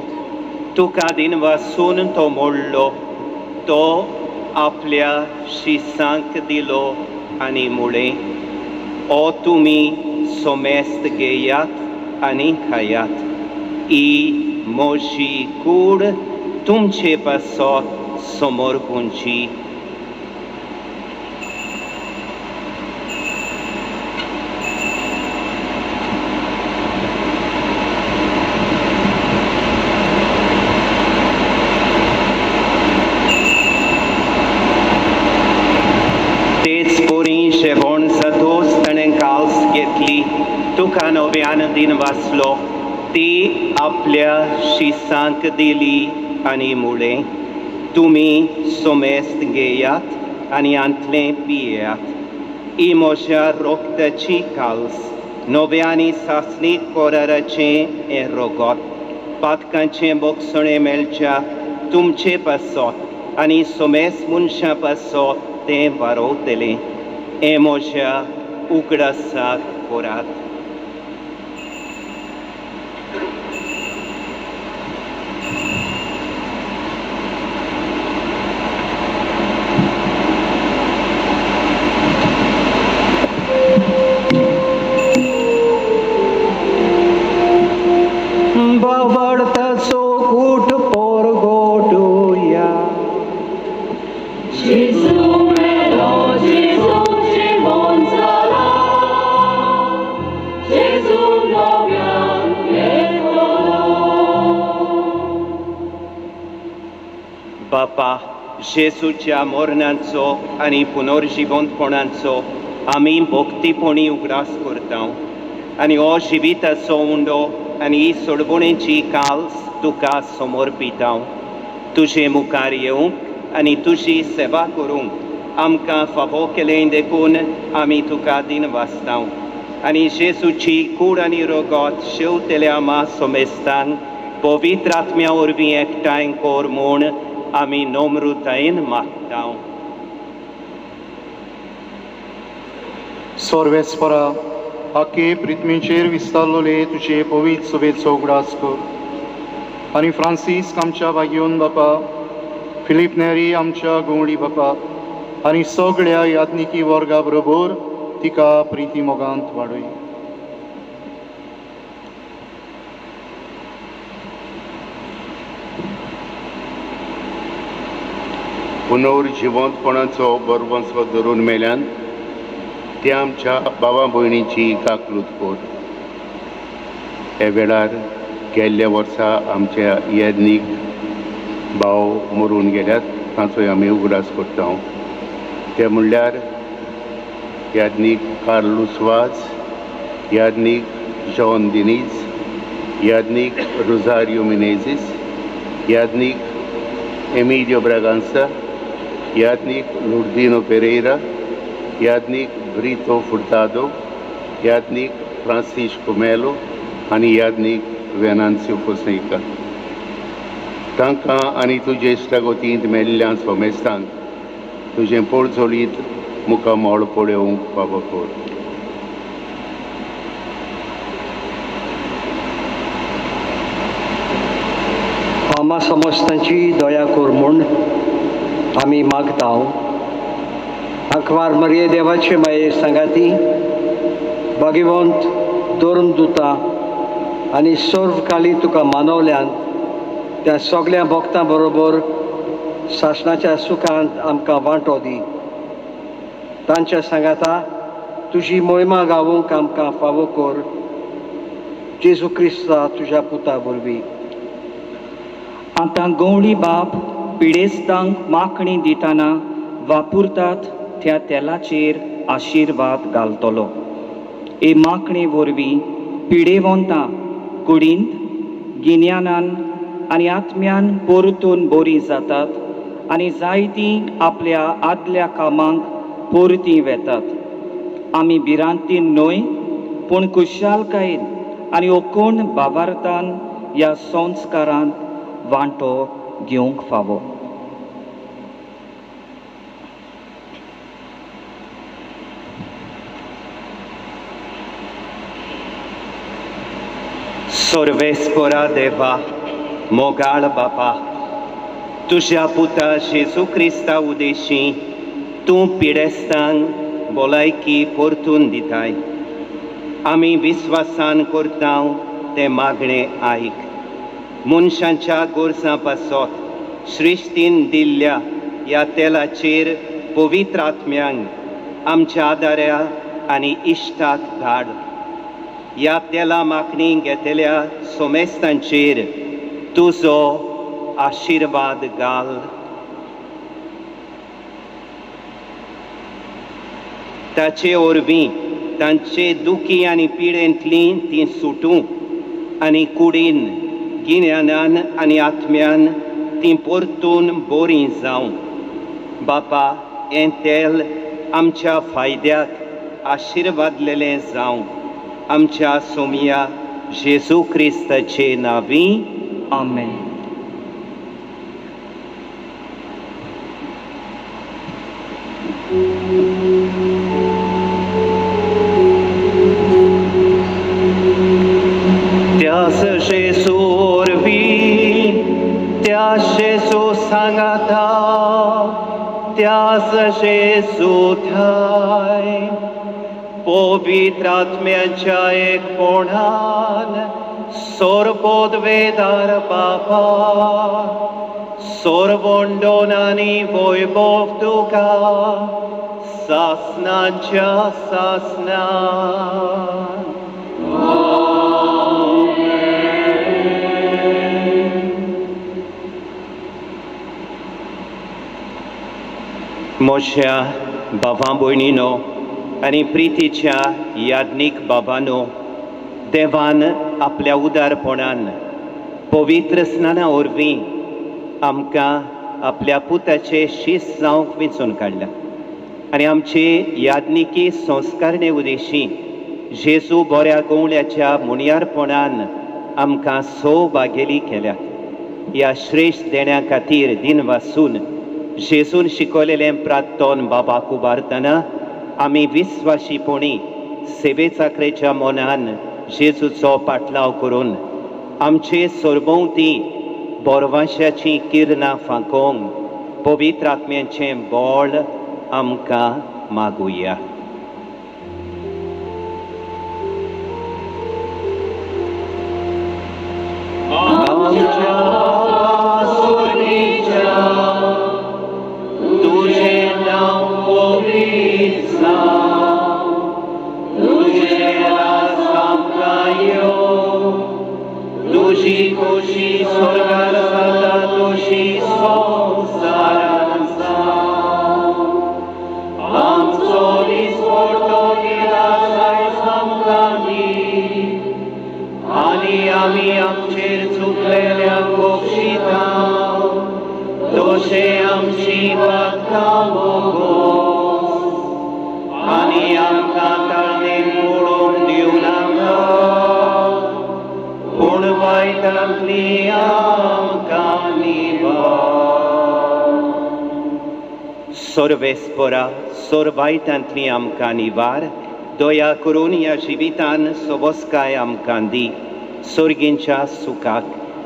तुका दिनवासून तो मोडलो, तो आपल्या शिसांक दिलो आनी मुळें, ओ तुमी सोमेस्त घेयात आनी खायात, ही म्हजी कूड तुमचे पासत समर्पूंची। जेवण जातोच ताणें काल्स घेतली, तुका नव्यान दिन वाचलो, ती आपल्या शिसांक दिली आनी मुळें, तुमी सोमेस्त घेयात आनी आंतलें पियेयात, ही म्हज्या रोगताची काल्स, नव्या आनी सासणीक कराराचें हें रगत, पातकांचें बोगसणें मेळच्या तुमचे पासत आनी सोमेस्त मनशां पासत तें वारोवतलें। हें म्हज्या उगडासाक करात। बावडताचो कूट पोरगोटुया। बापा, जेजूच्या मरणाचो आनी पुनर्जिवंतपणाचो आमी भक्तीपणी उगडास करता आनी हो जिविताचो उंडो आनी ही सोडवणेची काल्स तुका समर्पिता। तुजे मुखार येवंक आनी तुजी सेवा करूंक आमकां फावो केलें देखून आमी तुका दिन वाचता आनी जेजूची कूड आनी रगत शेवतेल्या आमा सोमेस्तान पवित्र आत्म्या वरवीं एकठांय कर म्हूण आमी नम्रतायेन मागता। सर्वेस्परा, आखे पृथ्वीचेर विस्तारलोले तुजे पवित्र सभेचो उगडास कर आनी फ्रांसीस आमच्या भाग्योन बापा, फिलीप नेरी आमच्या गवळी बापा आनी सगळ्या याज्ञिकी वर्गा बरोबर तिका प्रिती मोगांत वाडय। पुनर्जिवंतपणाचो बरवंसो धरून मेल्यान त्या आमच्या बाबा भयणीची काकलूत कर. ह्या वेळार गेल्ल्या वर्सा आमच्या याज्ञीक भाव मरून गेल्यात तांचोय आमी उगडास करता. ते म्हणल्यार याज्ञीक कार्लूस वाज, याज्ञीक जॉन दिनीज, याज्ञीक रोजारियो मिनेझीस, याज्ञीक एमिलियो ब्रागांसा, याज्ञीक लुर्दिनो पेरेरा, याज्ञीक ब्रितो फुर्तादो, याज्ञीक फ्रांसिस्को मेलो आनी याज्ञीक वेनान्सियो फोसेका. तांकां आनी तुजे इश्टागतींत मेल्ल्या सोमेस्तांक तुजें पोळजोळीत मुखामळ पळोवंक फावो कर. आमा समस्तांची दया कर म्हूण आमी मागता. आंकवार मरिये देवाचे माये सांगाती भाग्यवंत धर्मदुता आनी सर्व काली तुका मानवल्यान त्या सगळ्या भक्तां बरोबर सासणाच्या सुखांत आमकां वांटो दी. तांच्या सांगाता तुजी मोहिमा गावूंक आमकां फावो कर. जेजू क्रिस्ता तुज्या पुता वरवीं. आतां गवळी बाप पिडेस्तांक माखणी दितना वापरतात त्या तेलाचेर आशिर्वाद घालतलो. हे माखणे वरवीं पिडेवंतां कुडींत गिन्यानान आनी आत्म्यान परतून बरीं जातात आनी जायतीं आपल्या आदल्या कामांक परतीं वेतात. आमी भिरांतीन न्हय पूण खुशालकायेन आनी ओकोण भावार्थान ह्या संस्कारांत वांटो घेवंक फावो. सर्वेस्परा देवा, मोगाळ बापा, तुज्या पुता जेजू क्रिस्ता उदेशी तूं पिडेस्तांक भलायकी परतून दिताय. आमी विस्वासान करता तें मागणें आयक. मनशांच्या गरजां पासत सृश्टीन दिल्ल्या ह्या तेलाचेर पवित्र आत्म्यांक आमच्या आदाऱ्या आनी इश्टाक धाड. ह्या तेला मागणी घेतल्या सोमेस्तांचेर तुजो आशिर्वाद घाल. ताचे वरवीं तांचे दुखी आनी पिडेंतलीं तीं सुटूं आनी कुडीन गिन्यानान आनी आत्म्यान तीं परतून बरीं जावं. बापा, हें तेल आमच्या फायद्याक आशिर्वादलेलें जावं. आमच्या सोमिया जेजू क्रिस्ताचे नांवी आमेन. त्यास जेजू वरवीं, त्या जेजू सांगाता, त्यास जेजू ठाय पवित्र आत्म्याच्या एकपणान सोरपोदवेदार बापा, सोरवंडोन आनी वैभव तुका सासनाच्या सासनान. म्हज्या भावा भयणीनो आनी प्रितीच्या याज्ञीक बाबानो, देवान आपल्या उदारपणान पवित्र स्नाना वरवीं आमकां आपल्या पुताचे शीस जावंक वेंचून काडल्या आनी आमचे याज्ञिकी संस्कारणे उदेशी जेजू बऱ्या गवळ्याच्या मुनियारपणान आमकां सौभागेली केल्या. ह्या श्रेश्ठ देण्या खातीर दिन वासून जेजून शिकवलेलें प्रार्थन बाबाक उबारतना आमी विस्वाशीपणी सेवेचाकरेच्या मनान जेजूचो पाटलाव करून आमचे सरभोंवती बोरवाशाचीं किरणां फांकोवंक पवित्र आत्म्याचें बळ आमकां मागुया. आमच्या जशी स्वर्गार जाता तशी संवसारान जावं. आमचो दिसपडटो दिवस आयज आमकां दी, आनी आमी आमचेर चुकलेल्यांक बक्षिता तशें आमची पातकां भोगोस, आनी आमकां ताळणेन पडूंक दिवं नाका, पूण वायटांतली आमकां निवार. सर्वेस्परा सर्वायटांतली आमकां निवार, दया करून ह्या जिवितान सोबसकाय आमकां दी, सर्गींच्या सुखाक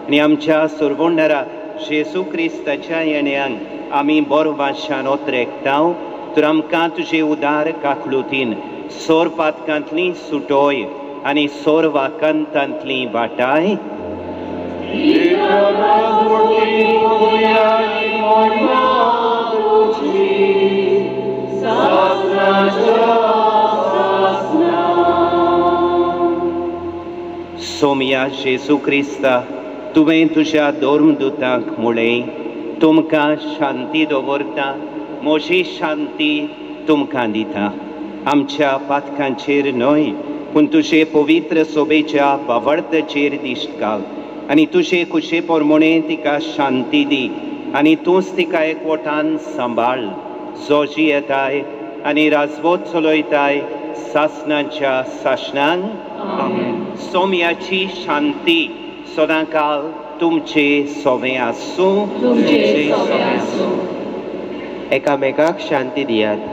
आनी आमच्या सर्वोंडरा जेजू क्रिस्ताच्या येण्यांक आमी बरवाशान ओतरेकताव. तर आमकां तुजे उदार काकलुतीन सोर पातकांतली सुटोय आनी सोर वाकांतांतली वाटाय. सोमया जेजू क्रिस्ता, तुवें तुज्या धर्मदुतांक म्हळें, तुमकां शांती दवरता, म्हजी शांती तुमकां दिता. आमच्या पातकांचेर न्हय, पूण तुजे पवित्र सोबेच्या बावडताचेर दिश्ट घाल आनी तुजे खुशे प्रमाणे तिका शांती दी, आनी तूंच तिका एकवटान सांबाळ, जो जियेताय आनी राजवट चलयताय सासणाच्या सासणांक. सोम्याची शांती सदांकाल तुमचे सोवें आसूं. तुमचे सोवें आसूं. एकामेकाक शांती दियात.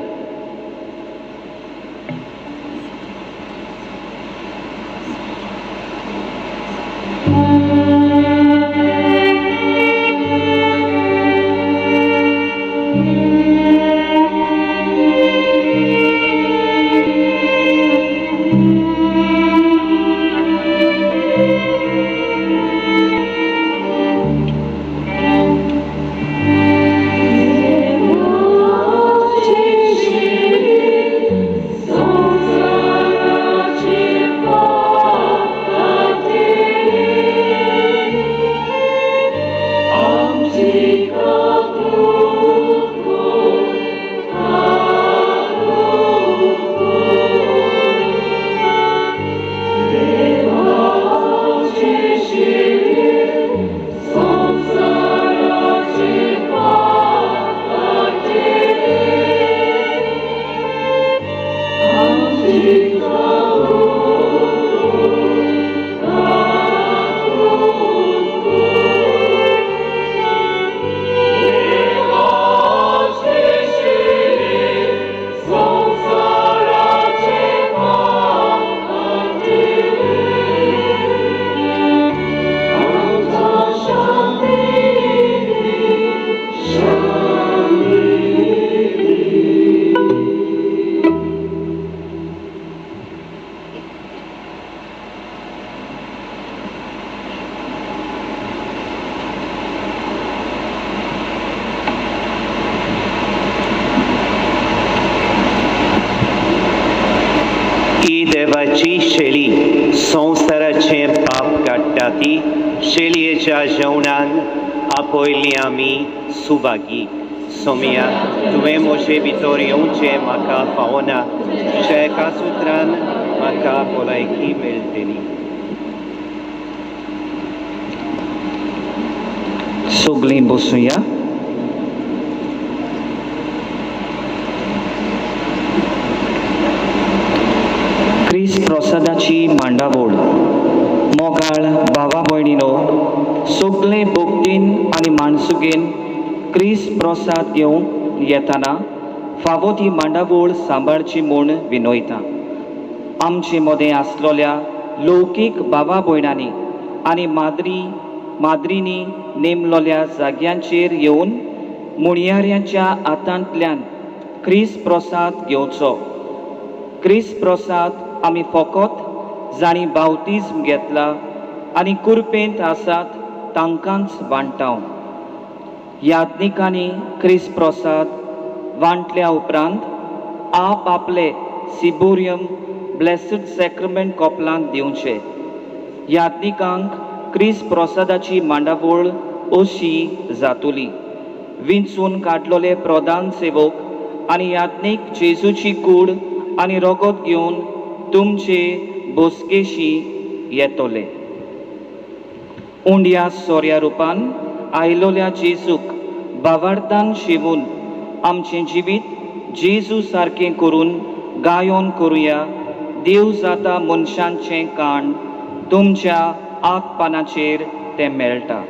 देवाची शेली संवसाराचें पाप काडटा ती शेलयेच्या जेवणान आपयली आमी सुभागी. सोमिया, तुवें म्हजे भितर येवचें म्हाका फावना, तुज्या एका सुत्रान म्हाका भलायकी मेळटली. सगळीं बसुया. क्रिस्त प्रसादाची मांडावळ. मोगाळ भावा भयणीनो, सगळे भक्तीन आनी माणसुगेन क्रिस्त प्रसाद घेवंक येताना फावो ती मांडावळ सांबाळची म्हूण विनयता. आमचे मदें आसलोल्या लौकीक भावा भयणांनी आनी माद्रींनी नेमलोल्या जाग्यांचेर येवन मुणयाऱ्यांच्या हातांतल्यान क्रिस्त प्रसाद घेवचो. क्रिस्त प्रसाद आमी फकत जांणी बावतिज्म घेतला आनी कुरपेंत आसात तांकांच वांटाव. याज्ञिकांनी क्रिस्त प्रसाद वांटल्या उपरांत आप आपले सिबोरियम ब्लेसड सॅक्रमेंट कोपलांत दिवचे. याज्ञिकांक क्रिस्त प्रसादाची मांडावळ अशी जातली. विंचून काडलोले प्रधान सेवक आनी याज्ञीक जेजूची कूड आनी रगत घेवन तुमचे बसकेशी येतले. उंड्या सोऱ्या रुपान आयलोल्या जेजूक भावार्थान शिवून आमचें जिवीत जेजू सारकें करून गायोन करुया. देव जाता मनशांचें काण तुमच्या आगपानाचेर तें मेळटा.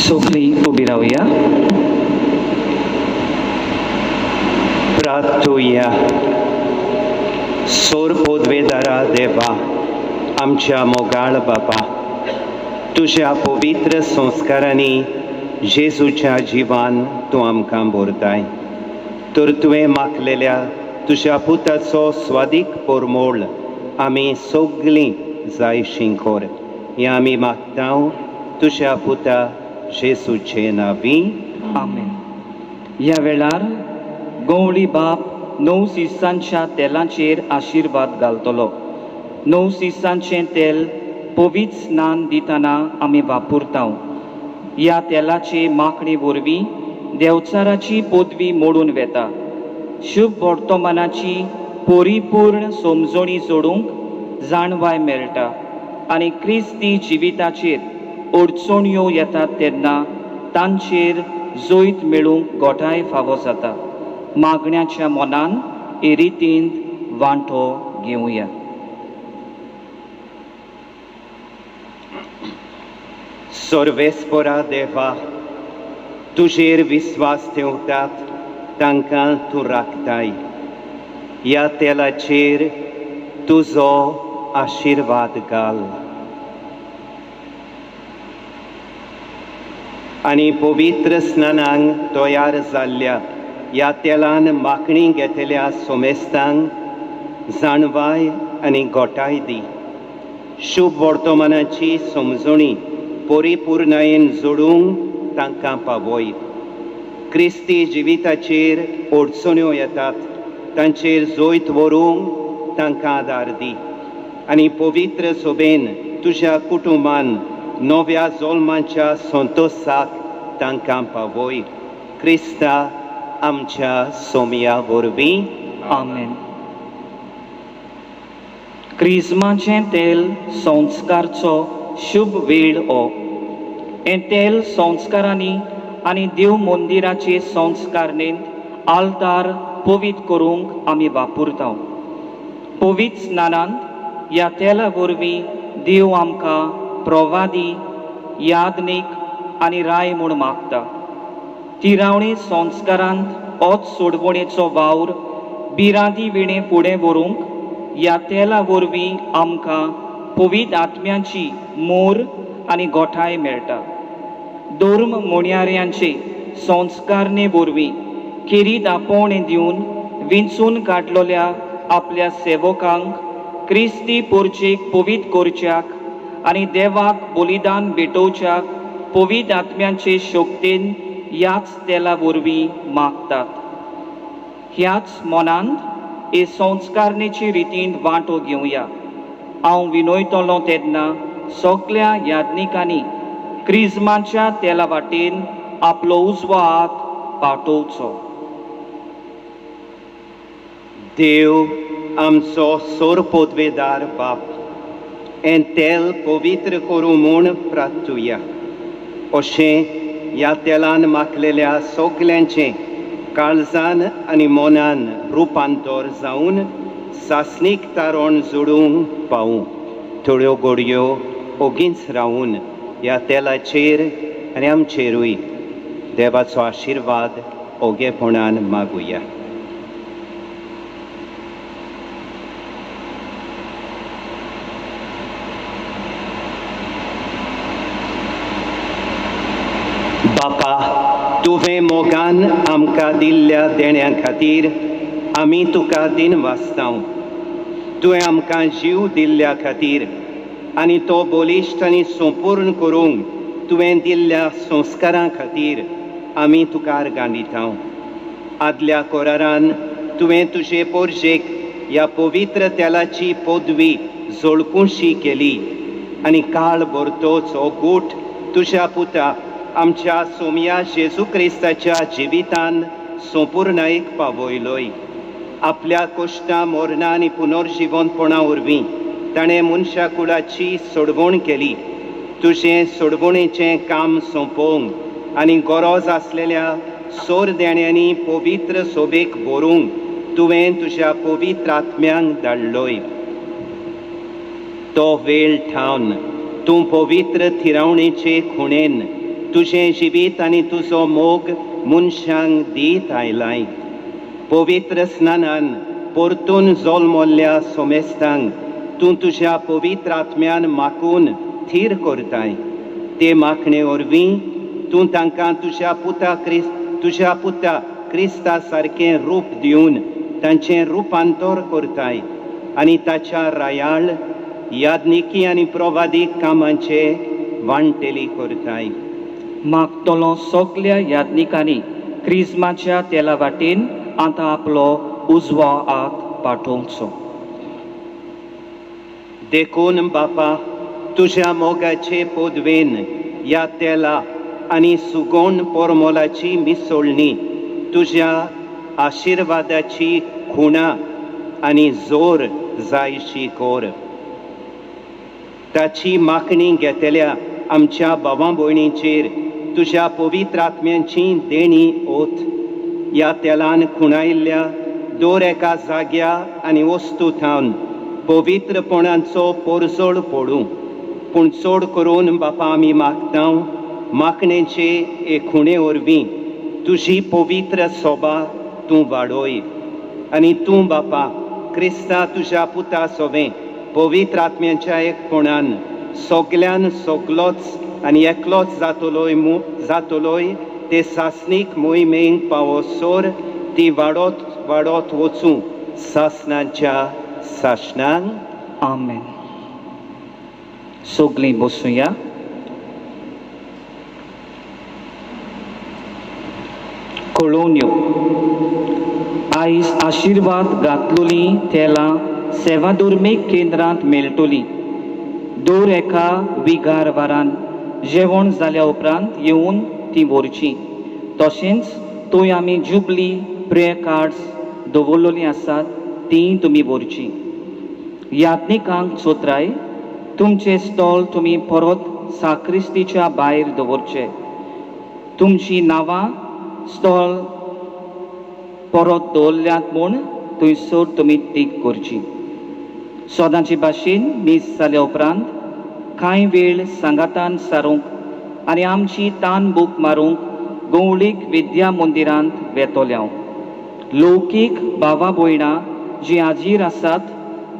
सगळीं उबी रावया. प्रार्थुया. सोर पोदवेदारा देवा, आमच्या मोगाळ बापा, तुज्या पवित्र संस्कारांनी जेजूच्या जिवान तूं आमकां भरताय, तर तुवें मागलेल्या तुज्या पुताचो स्वादीक पोरमोळ आमी सगळीं जायशी कर, हें आमी मागता तुज्या पुता जेजूचे नांवी. आमेन. ह्या वेळार गवळी बाप 9 सिसांच्या तेलाचेर आशिर्वाद घालतलो. 9 सिसांचें तेल पवित्र स्नान दितना आमी वापरता. ह्या तेलाचे माखणी वरवीं देवचाराची पदवी मोडून वेता. शुभ वर्तमानाची परिपूर्ण समजणी जोडूंक जाणवाय मेळटा आनी क्रिस्ती जिविताचेर अडचण्यो येतात तेन्ना तांचेर जैत मेळूंक गोठाय फावो जाता. मागण्याच्या मनान हे रितीन वांटो घेवया. सर्वेस्परा देवा, तुजेर विस्वास ठेवतात तांकां तूं राखताय. ह्या तेलाचेर तुजो आशिर्वाद घाल आनी पवित्र स्नानांक तयार जाल्ल्या ह्या तेलान मागणी घेतल्या सोमेस्तांक जाणवाय आनी गोठाय दी. शुभ वर्तमानाची समजणी परिपूर्णायेन जोडूंक तांकां पावय. क्रिस्ती जिविताचेर अडचण्यो येतात तांचेर जैत व्हरूंक तांकां आदार दी आनी पवित्र सोबेन तुज्या कुटुंबान नव्या जल्माच्या संतोशाक तांकां पावय. क्रिस्ता आमच्या सोमया वरवीं. आमेन. क्रिज्माचें तेल संस्कारचो शुभ वेळ हो. हें तेल संस्कारांनी आनी देव मंदिराचे संस्कारणेंत आल्तार पवित्र करूंक आमी वापरता. पवित्र स्नानांत ह्या तेला वरवीं देव आमकां प्रवादी, यादनीक आनी राय म्हूण मागता. तिरावणी संस्कारांत ओत सोडवणेचो वावर बिरांदी विणें फुडें व्हरूंक ह्या तेला वरवीं आमकां पवित्र आत्म्याची मोर आनी गोठाय मेळटा. धर्म मोणयाऱ्यांचे संस्कारणे वरवीं खेरीत आपोवणें दिवन विंचून काडलेल्या आपल्या सेवकांक क्रिस्ती पोरचेक पवित्र करच्याक आनी देवाक बलिदान भेटोवच्याक पवित्र आत्म्यांचे शक्तेन ह्याच तेला वरवीं मागतात. ह्याच मनांत हे संस्कारणेची रितीन वांटो घेवया. हांव विनयतलो तेन्ना सगल्या याज्ञिकांनी क्रिज्माच्या तेला वाटेन आपलो उजवो हात पाठोवचो. देव आमचो सोर पोदवेदार बाप, हें तेल पवित्र करूं म्हूण प्रार्थुया. अशें ह्या तेलान माखलेल्या सगल्यांचें काळजान आनी मनान रुपांतर जावन सासणीक तारण जोडूंक पावूं. थोड्यो गोडयो ओगीच रावून ह्या तेलाचेर आनी आमचेरूय देवाचो आशिर्वाद ओगेपणान मागुया. बापा, तुवें मोगान आमकां दिल्ल्या देण्या खातीर आमी तुका दिनवासता. तुवें आमकां जीव दिल्ल्या खातीर आनी तो बलिश्ट आनी संपूर्ण करूंक तुवें दिल्ल्या संस्कारां खातीर आमी तुका आर्गां दिता. आदल्या कोरारान तुवें तुजे पोरजेक ह्या पवित्र तेलाची पदवी झळकुशी केली आनी काळ भरतोच हो गूट तुज्या पुता आमच्या सोमया जेजू क्रिस्ताच्या जिवितान संपूर्णायेक पावयलोय. आपल्या कश्टां, मरणां आनी पुनर्जिवनपणा वरवीं ताणें मनशा कुळाची सोडवण केली. तुजें सोडवणेचें काम सोंपोवंक आनी गरज आसलेल्या सोर देण्यांनी पवित्र सोबेक भरूंक तुवें तुज्या पवित्र आत्म्यांक धाडलोय. तो वेळ ठावन तूं पवित्र थिरावणेचे खुणेन तुजें जिवीत आनी तुजो मोग मनशांक दीत आयलाय. पवित्र स्नानान परतून जल्मल्ल्या सोमेस्तांक तूं तुज्या पवित्र आत्म्यान माकून थीर करताय. ते माखणे वरवीं तूं तांकां तुज्या पुता क्रिस्ता सारकें रूप दिवन तांचें रुपांतर करताय आनी ताच्या रायाळ यादनिकी आनी प्रवादीक कामांचे वांटेली करताय. मागतलो सगल्या यादनिकांनी क्रिज्माच्या तेला वाटेन आतां आपलो उजवो हात पाठोवचो. देखून बापा, तुज्या मोगाचे पदवेन ह्या तेला आनी सुगोण परमोलाची मिसळणी तुज्या आशिर्वादाची खुणा आनी जोर जायशी कोर. ताची मागणी घेतल्या आमच्या भावा भयणीचेर तुज्या पवित्र आत्म्यांची देणी ओत. ह्या तेलान खुणायिल्ल्या दर एका जाग्या आनी वस्तू थावन पवित्रपणाचो पोरजोळ पडूं. पूण चड करून बापा आमी मागता मागणेचे एक खुणे वरवीं तुजी पवित्र सोबा तूं वाडोय आनी तूं बापा क्रिस्ता तुज्या पुता सोबें पवित्र आत्म्यांच्या एकपणान सगल्यान सगलोच आनी एकलोच जातलोय ते सासणीक मोहिमेक पावोसर ती वाडत वाडत वचूं सासणाच्या सासणांक. आमेन. सगळीं बसुया. कळोवन्यो आयज आशिर्वाद घातलोली तेलां सेवाधर्मीक केंद्रांत मेळटली. दर एका विगार वारान जेवण जाल्या उपरांत येवन ती व्हरची. तशेंच थंय आमी जुबली प्रेयर कार्ड्स दवरलेलीं आसात तीं तुमी व्हरची. यात्निकांक चोत्राय तुमचें स्टॉल तुमी परत साक्रिस्तीच्या भायर दवरचे. तुमचीं नांवां स्टॉल परत दवरल्यात म्हूण थंयसर तुमी टीक करची. सदांचे भाशेन मीस जाल्या उपरांत कांय वेळ सांगातान सारूंक आनी आमची तान बूक मारूंक गवळीक विद्या मंदिरांत वेतोले हांव. लौकीक भावा भयणां जीं हाजीर आसात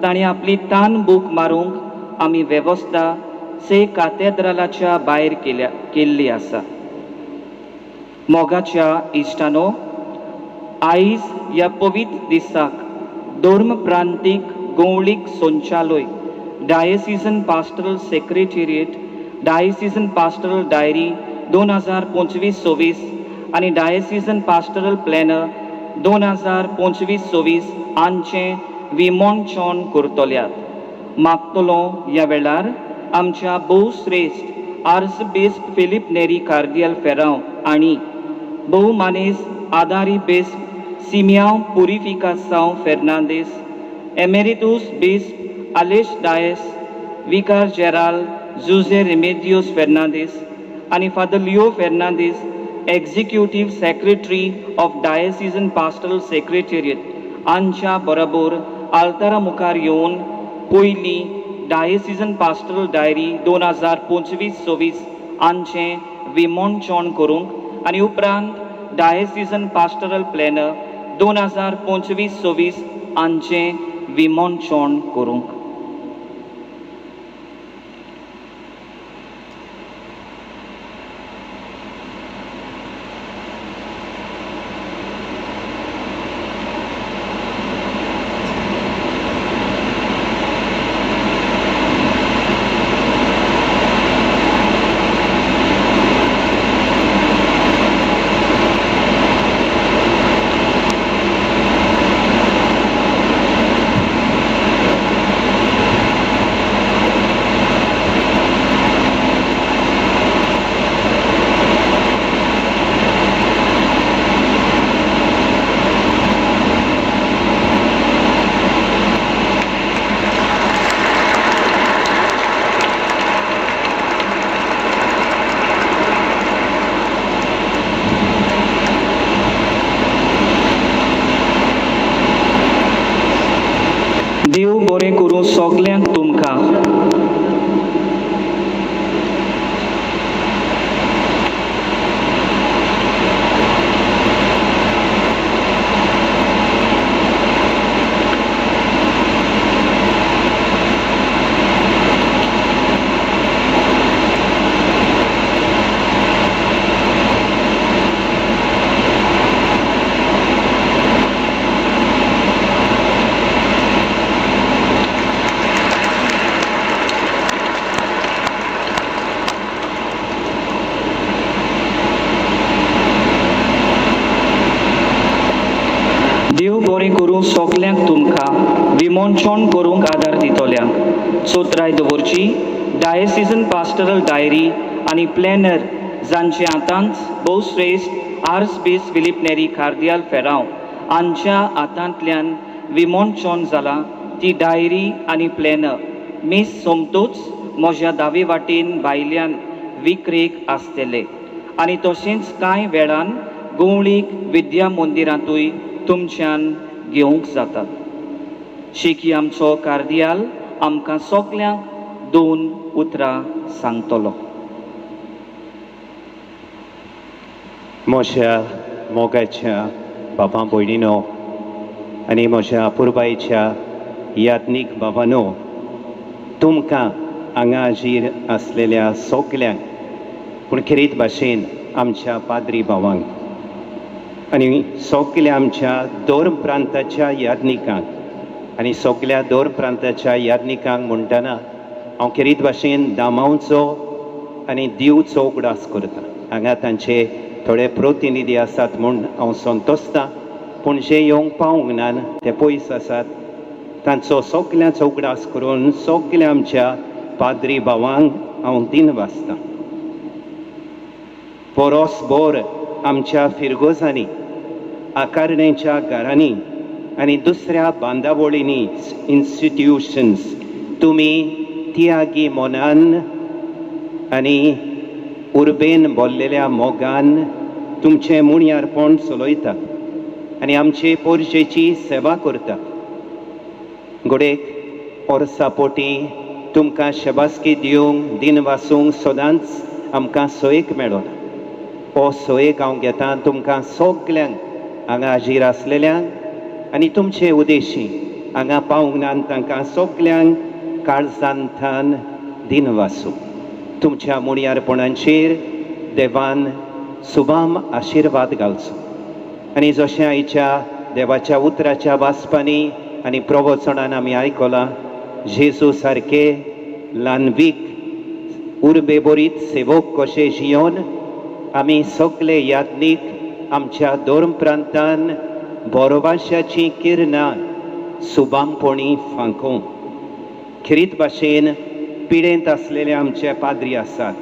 तांणी आपली तान बूक मारूंक आमी वेवस्था से कातेद्रालाच्या भायर केल्ली आसा. मोगाच्या इश्टानो, आयज ह्या पवित्र दिसाक धर्म प्रांतीक गवळीक संचालय diocesan pastoral secretariat diocesan pastoral diary 2025-26 आनी डायसिजन पास्टरल प्लॅनर 2025-26 हांचें विमोचन करतल्यात. मागतलो ह्या वेळार आमच्या भोवश्रेश्ठ आर्चबिस्प फिलीप नेरी कार्दियल फेरांव आनी भोवमानेस आदारी बिस्प सिमियांव पुरिफिकासांव फेर्नांदीस, एमेरितूस बिस्प आलेश डायस, विकार जेराल जुझे रेमेदियोस फेर्नांदीस आनी father Leo Fernandes, executive secretary of diocesan pastoral secretariat हांच्या बरोबर आल्तारा मुखार येवन पयली डायसिजन पास्टरल डायरी 2025-26 हांचें विमोचन करूंक आनी उपरांत डायसिजन पास्टरल प्लॅनर 2025-26 हांचें विमोचन करूंक. देव बरें करूं सगल्यांक तुमकां. अंदू सगल्यांक तुमकां विमोचन करूंक आदार दितल्यांक चोत्राय दवरची डायसिजन पास्टरल डायरी आनी प्लॅनर जांचे हातांत भोवश्रेश्ठ आर्चबीस फिलीप नेरी कार्दियाल फेरांव हांच्या हातांतल्यान विमोचन जालां ती डायरी आनी प्लॅनर मीस सोमतोच म्हज्या दावे वाटेन भायल्यान विक्रेक आसतले आनी तशेंच कांय वेळान गोवळीक विद्या मंदिरांतूय तुमच्यान घेवंक जातात. शेकी आमचो कार्दियाल आमकां सगल्यांक दोन उतरां सांगतलो. म्हज्या मोगाच्या बाबा भयणीनो आनी म्हज्या अपुरबायेच्या याज्ञीक बाबानो, तुमकां हांगा हाजीर आसलेल्या सगल्यांक, पूण खेरीत भाशेन आमच्या पाद्री भावांक आनी सगल्या आमच्या दोन प्रांताच्या याज्ञिकांक आनी सगल्या दोन प्रांताच्या याज्ञिकांक म्हणटना हांव खेरीत भाशेन दामांवचो आनी दीवचो उगडास करता. हांगा तांचे थोडे प्रतिनिधी आसात म्हूण हांव संतोसतां, पूण जे येवंक पावूंक ना ते पयस आसात, तांचो सगल्यांचो उगडास करून सगल्या आमच्या पाद्री भावांक हांव दिन वाचतां. पोरोसभर आमच्या फिरगोजांनी, आकारणेच्या घरांनी आनी दुसऱ्या बांदावळींनी इन्स्टिट्युशन्स तुमी त्यागी मनान आनी उर्बेन बोल्लेल्या मोगान तुमचें मुणयारपण चलयतात आनी आमचे पोरजेची सेवा करतात. घडयेक वर्सा पोटी तुमकां शबासकी दिवंक दिन वासूंक सदांच आमकां सोयीक मेळना. हो सोयीक हांव घेता तुमकां सगल्यांक हांगा हाजीर आसलेल्यांक आनी तुमचे उदेशी हांगा पावूंक ना तांकां सगल्यांक काळजांतल्यान दिन वासूं. तुमच्या मुणयारपणाचेर देवान सुबाम आशिर्वाद घालचो आनी जशें आयच्या देवाच्या उतराच्या वाचपांनी आनी प्रवचनान आमी आयकलां, जेजू सारके ल्हानवीक उर्बेबरीत सेवक कशे जियोन आमी सगले याज्ञीक आमच्या धर्म प्रांतान बरोवाशाचीं किरणां सुबामपणी फांकोवंक. खेरीत भाशेन पिडेंत आसलेले आमचे पाद्री आसात,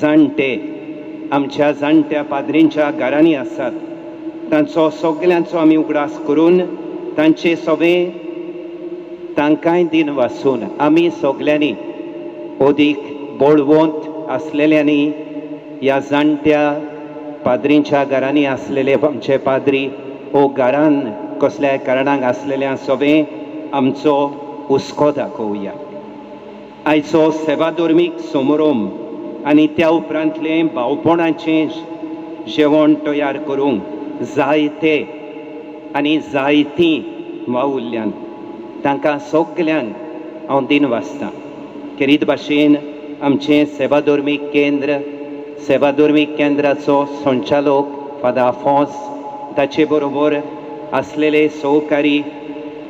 जाणटे आमच्या जाणट्या पाद्रींच्या घरांनी आसात, तांचो सगल्यांचो आमी उगडास करून तांचे सवे तांकांय दिन वासून आमी सगल्यांनी अदीक बळवंत आसलेल्यांनी ह्या जाणट्या पाद्रींच्या घरांनी आसलेले आमचे पाद्री ओ घरान कसल्याय कारणाक आसलेल्या सवे आमचो हुस्को दाखोवया. आयचो सेवाधर्मीक समारोंभ आनी त्या उपरांतलें भावपणाचें जेवण तयार करूंक जायते आनी जायतीं वावुरल्यान तांकां सगल्यांक हांव दिन वाचतां. खेरीत भाशेन आमचें सेवाधर्मीक केंद्र, सेवाधर्मीक केंद्राचो संचालक फादर आफोंस, ताचे बरोबर आसलेले सहकारी,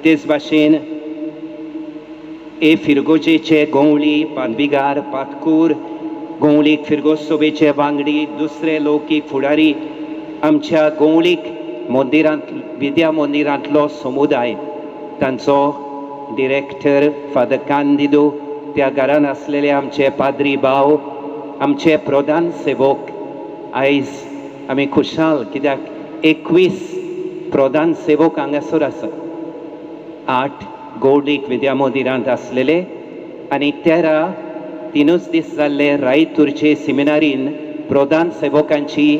तेच भाशेन ए फिरगोजेचे गोंवळी पानबिगार पातकूर गोंवळीक फिरगोज सभेचे वांगडी, दुसरे लौकीक फुडारी, आमच्या गोंवळीक मंदिरांत विद्या मंदिरांतलो समुदाय, तांचो डिरेक्टर फादर कांदिदो, त्या घरान आसलेले आमचे पाद्री भाव, आमचे प्रधान सेवक. आयज आमी खुशाल कित्याक 21 प्रधान सेवक हांगासर आसा, 8 गोवडीक विद्या मंदिरांत आसलेले आनी 13 तिनूच दीस जाल्ले रायतूरचे सेमिनारीन प्रधान सेवकांची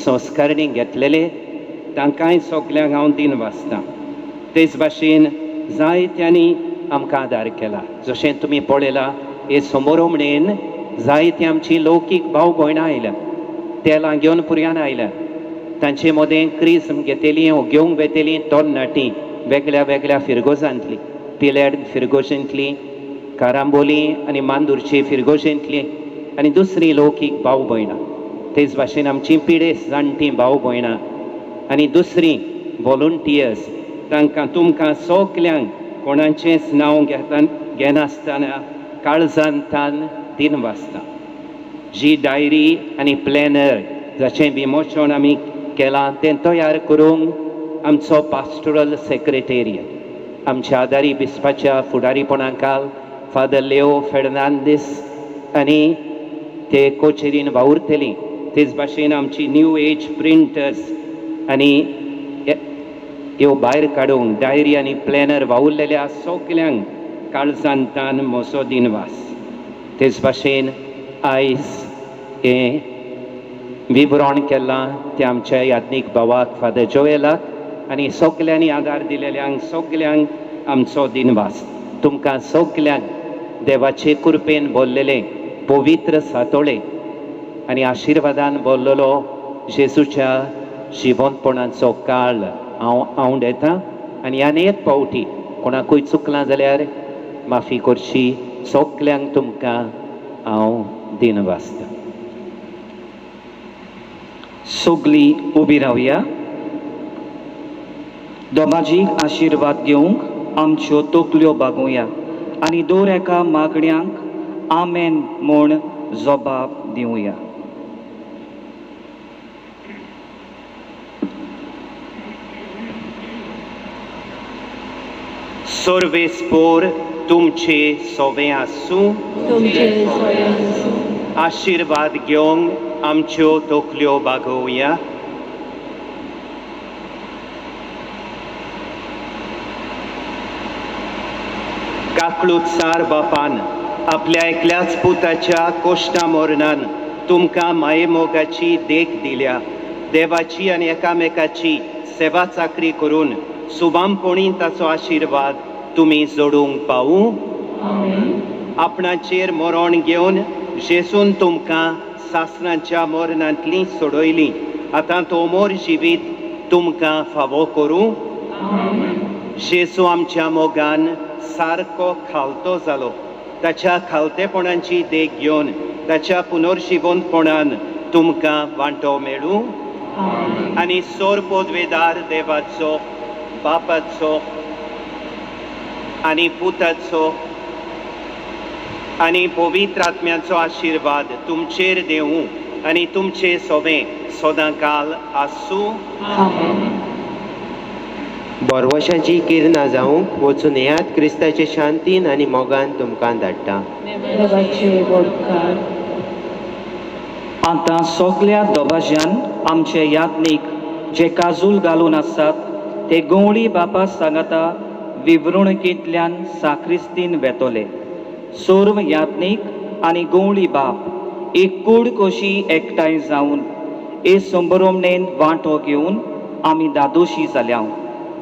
संस्कारणी घेतलेले, तांकांय सगल्यांक हांव दिन वाचतां. तेच भाशेन जायत्यांनी आमकां आदार केला, जशें तुमी पळयलां हे समारोंभणेन जायती आमची लौकीक भाव भयणां आयल्या, तेलां घेवन पुरयान आयल्या, तांचे मदें क्रिज्म घेतली घेवंक वेतली तरणाटीं वेगळ्या वेगळ्या फिरगोजांतली, पिलेड फिरगोजेंतली, कारांबोली आनी मांदूरची फिरगोजेंतली आनी दुसरी लौकीक भाव भयणां. तेच भाशेन आमची पिडेस्त जाणटीं भाव भयणां आनी दुसरी वॉलंटियर्स, तांकां तुमकां सगल्यांक कोणाचेंच नांव घेनासतना काळजांतल्यान दिन वाचता. जी डायरी आनी प्लॅनर जाचें विमोचन आमी केलां तें तयार करूंक आमचो पास्टोरल सेक्रेटेरियट, आमच्या आदारी बिस्पाच्या फुडारीपणाकाल फादर लेओ फेर्नांदीस आनी ते कोचेरीन वावुरतली. तेच भाशेन आमची न्यू एज प्रिंटर्स आनी ह्यो भायर काडूंक डायरी आनी प्लॅनर वावुरलेल्या सगल्यांक काळजांतान म्हजो दिनवास. तेच भाशेन आयज हें विवरण केलां तें आमच्या याज्ञीक भावाक फादर जोएलाक आनी सगल्यांनी आदार दिलेल्यांक सगल्यांक आमचो दिनवास. तुमकां सगल्यांक देवाचे कृपेन बोल्लेले पवित्र सातोळे आनी आशिर्वादान बोल्लेलो जेजूच्या जिवंतपणाचो काळ हांव आवडेता आनी आनी एक पावटी कोणाकूय चुकलां जाल्यार माफी करची. सगल्यांक तुमकां हांव दिनवासता. सगळीं उबी रावया. दोमाजीक आशिर्वाद घेवंक आमच्यो तकल्यो बागोवया आनी दर एका मागण्यांक आमेन म्हूण जबाब दिवया. सर्वेस्पोर तुमचे सोवे आसूं. आशिर्वाद घेवंक आमच्यो तकल्यो बागोवया. काकळूतसार बापान आपल्या एकल्याच पुताच्या कोश्टा मरणान तुमकां मायेमोगाची देख दिल्या. देवाची आनी एकामेकाची सेवा चाकरी करून सुबामपणी ताचो आशिर्वाद तुमी जोडूंक पावूं. आपणाचेर मरण घेवन जेजून तुमकां सासणाच्या मरणांतली सोडयली. आतां तो मोर जिवीत तुमकां फावो करूं. जेजू आमच्या मोगान सारको खालतो जालो. ताच्या खालतेपणाची देख घेवन ताच्या पुनर्जिवंतपणान तुमकां वांटो मेळूं. आनी सोर पदवेदार देवाचो, बापाचो आनी पुताचो आनी पवित्र आत्म्याचो आशिर्वाद तुमचेर देवूं आनी तुमचे सोबे सदांकाल आसूं. बोरवशाची किरणां जावंक वचून येयात. क्रिस्ताचे शांतीन आनी मोगान तुमकां धाडटा. आतां सगल्या दोबाज्यान आमचे याज्ञीक जे काजूल घालून आसात ते गवळी बापा सांगाता विवरणुकेंतल्यान साक्रिस्तीन वेतले. सर्व याज्ञीक आनी गवळी बाप एक कूड कशी एकठांय जावन हे संभ्रमणेन वांटो घेवन आमी दादोशी जाल्या.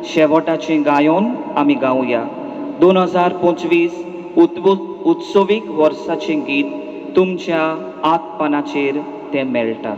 शेवटाचें गायोन आमी गावया. 2025 उत्सवीक वर्साचें गीत तुमच्या आतपानाचेर तें मेळटा.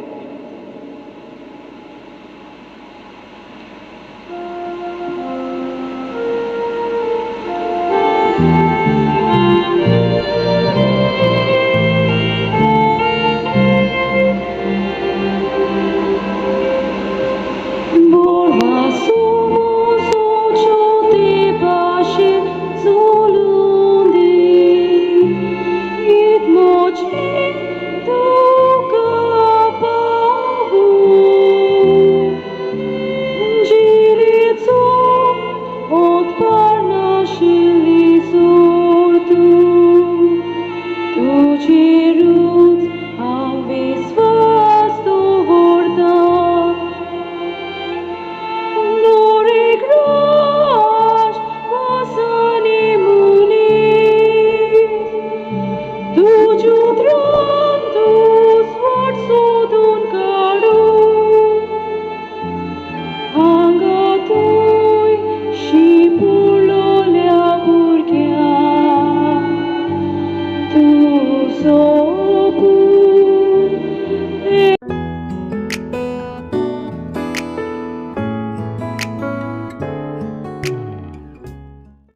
So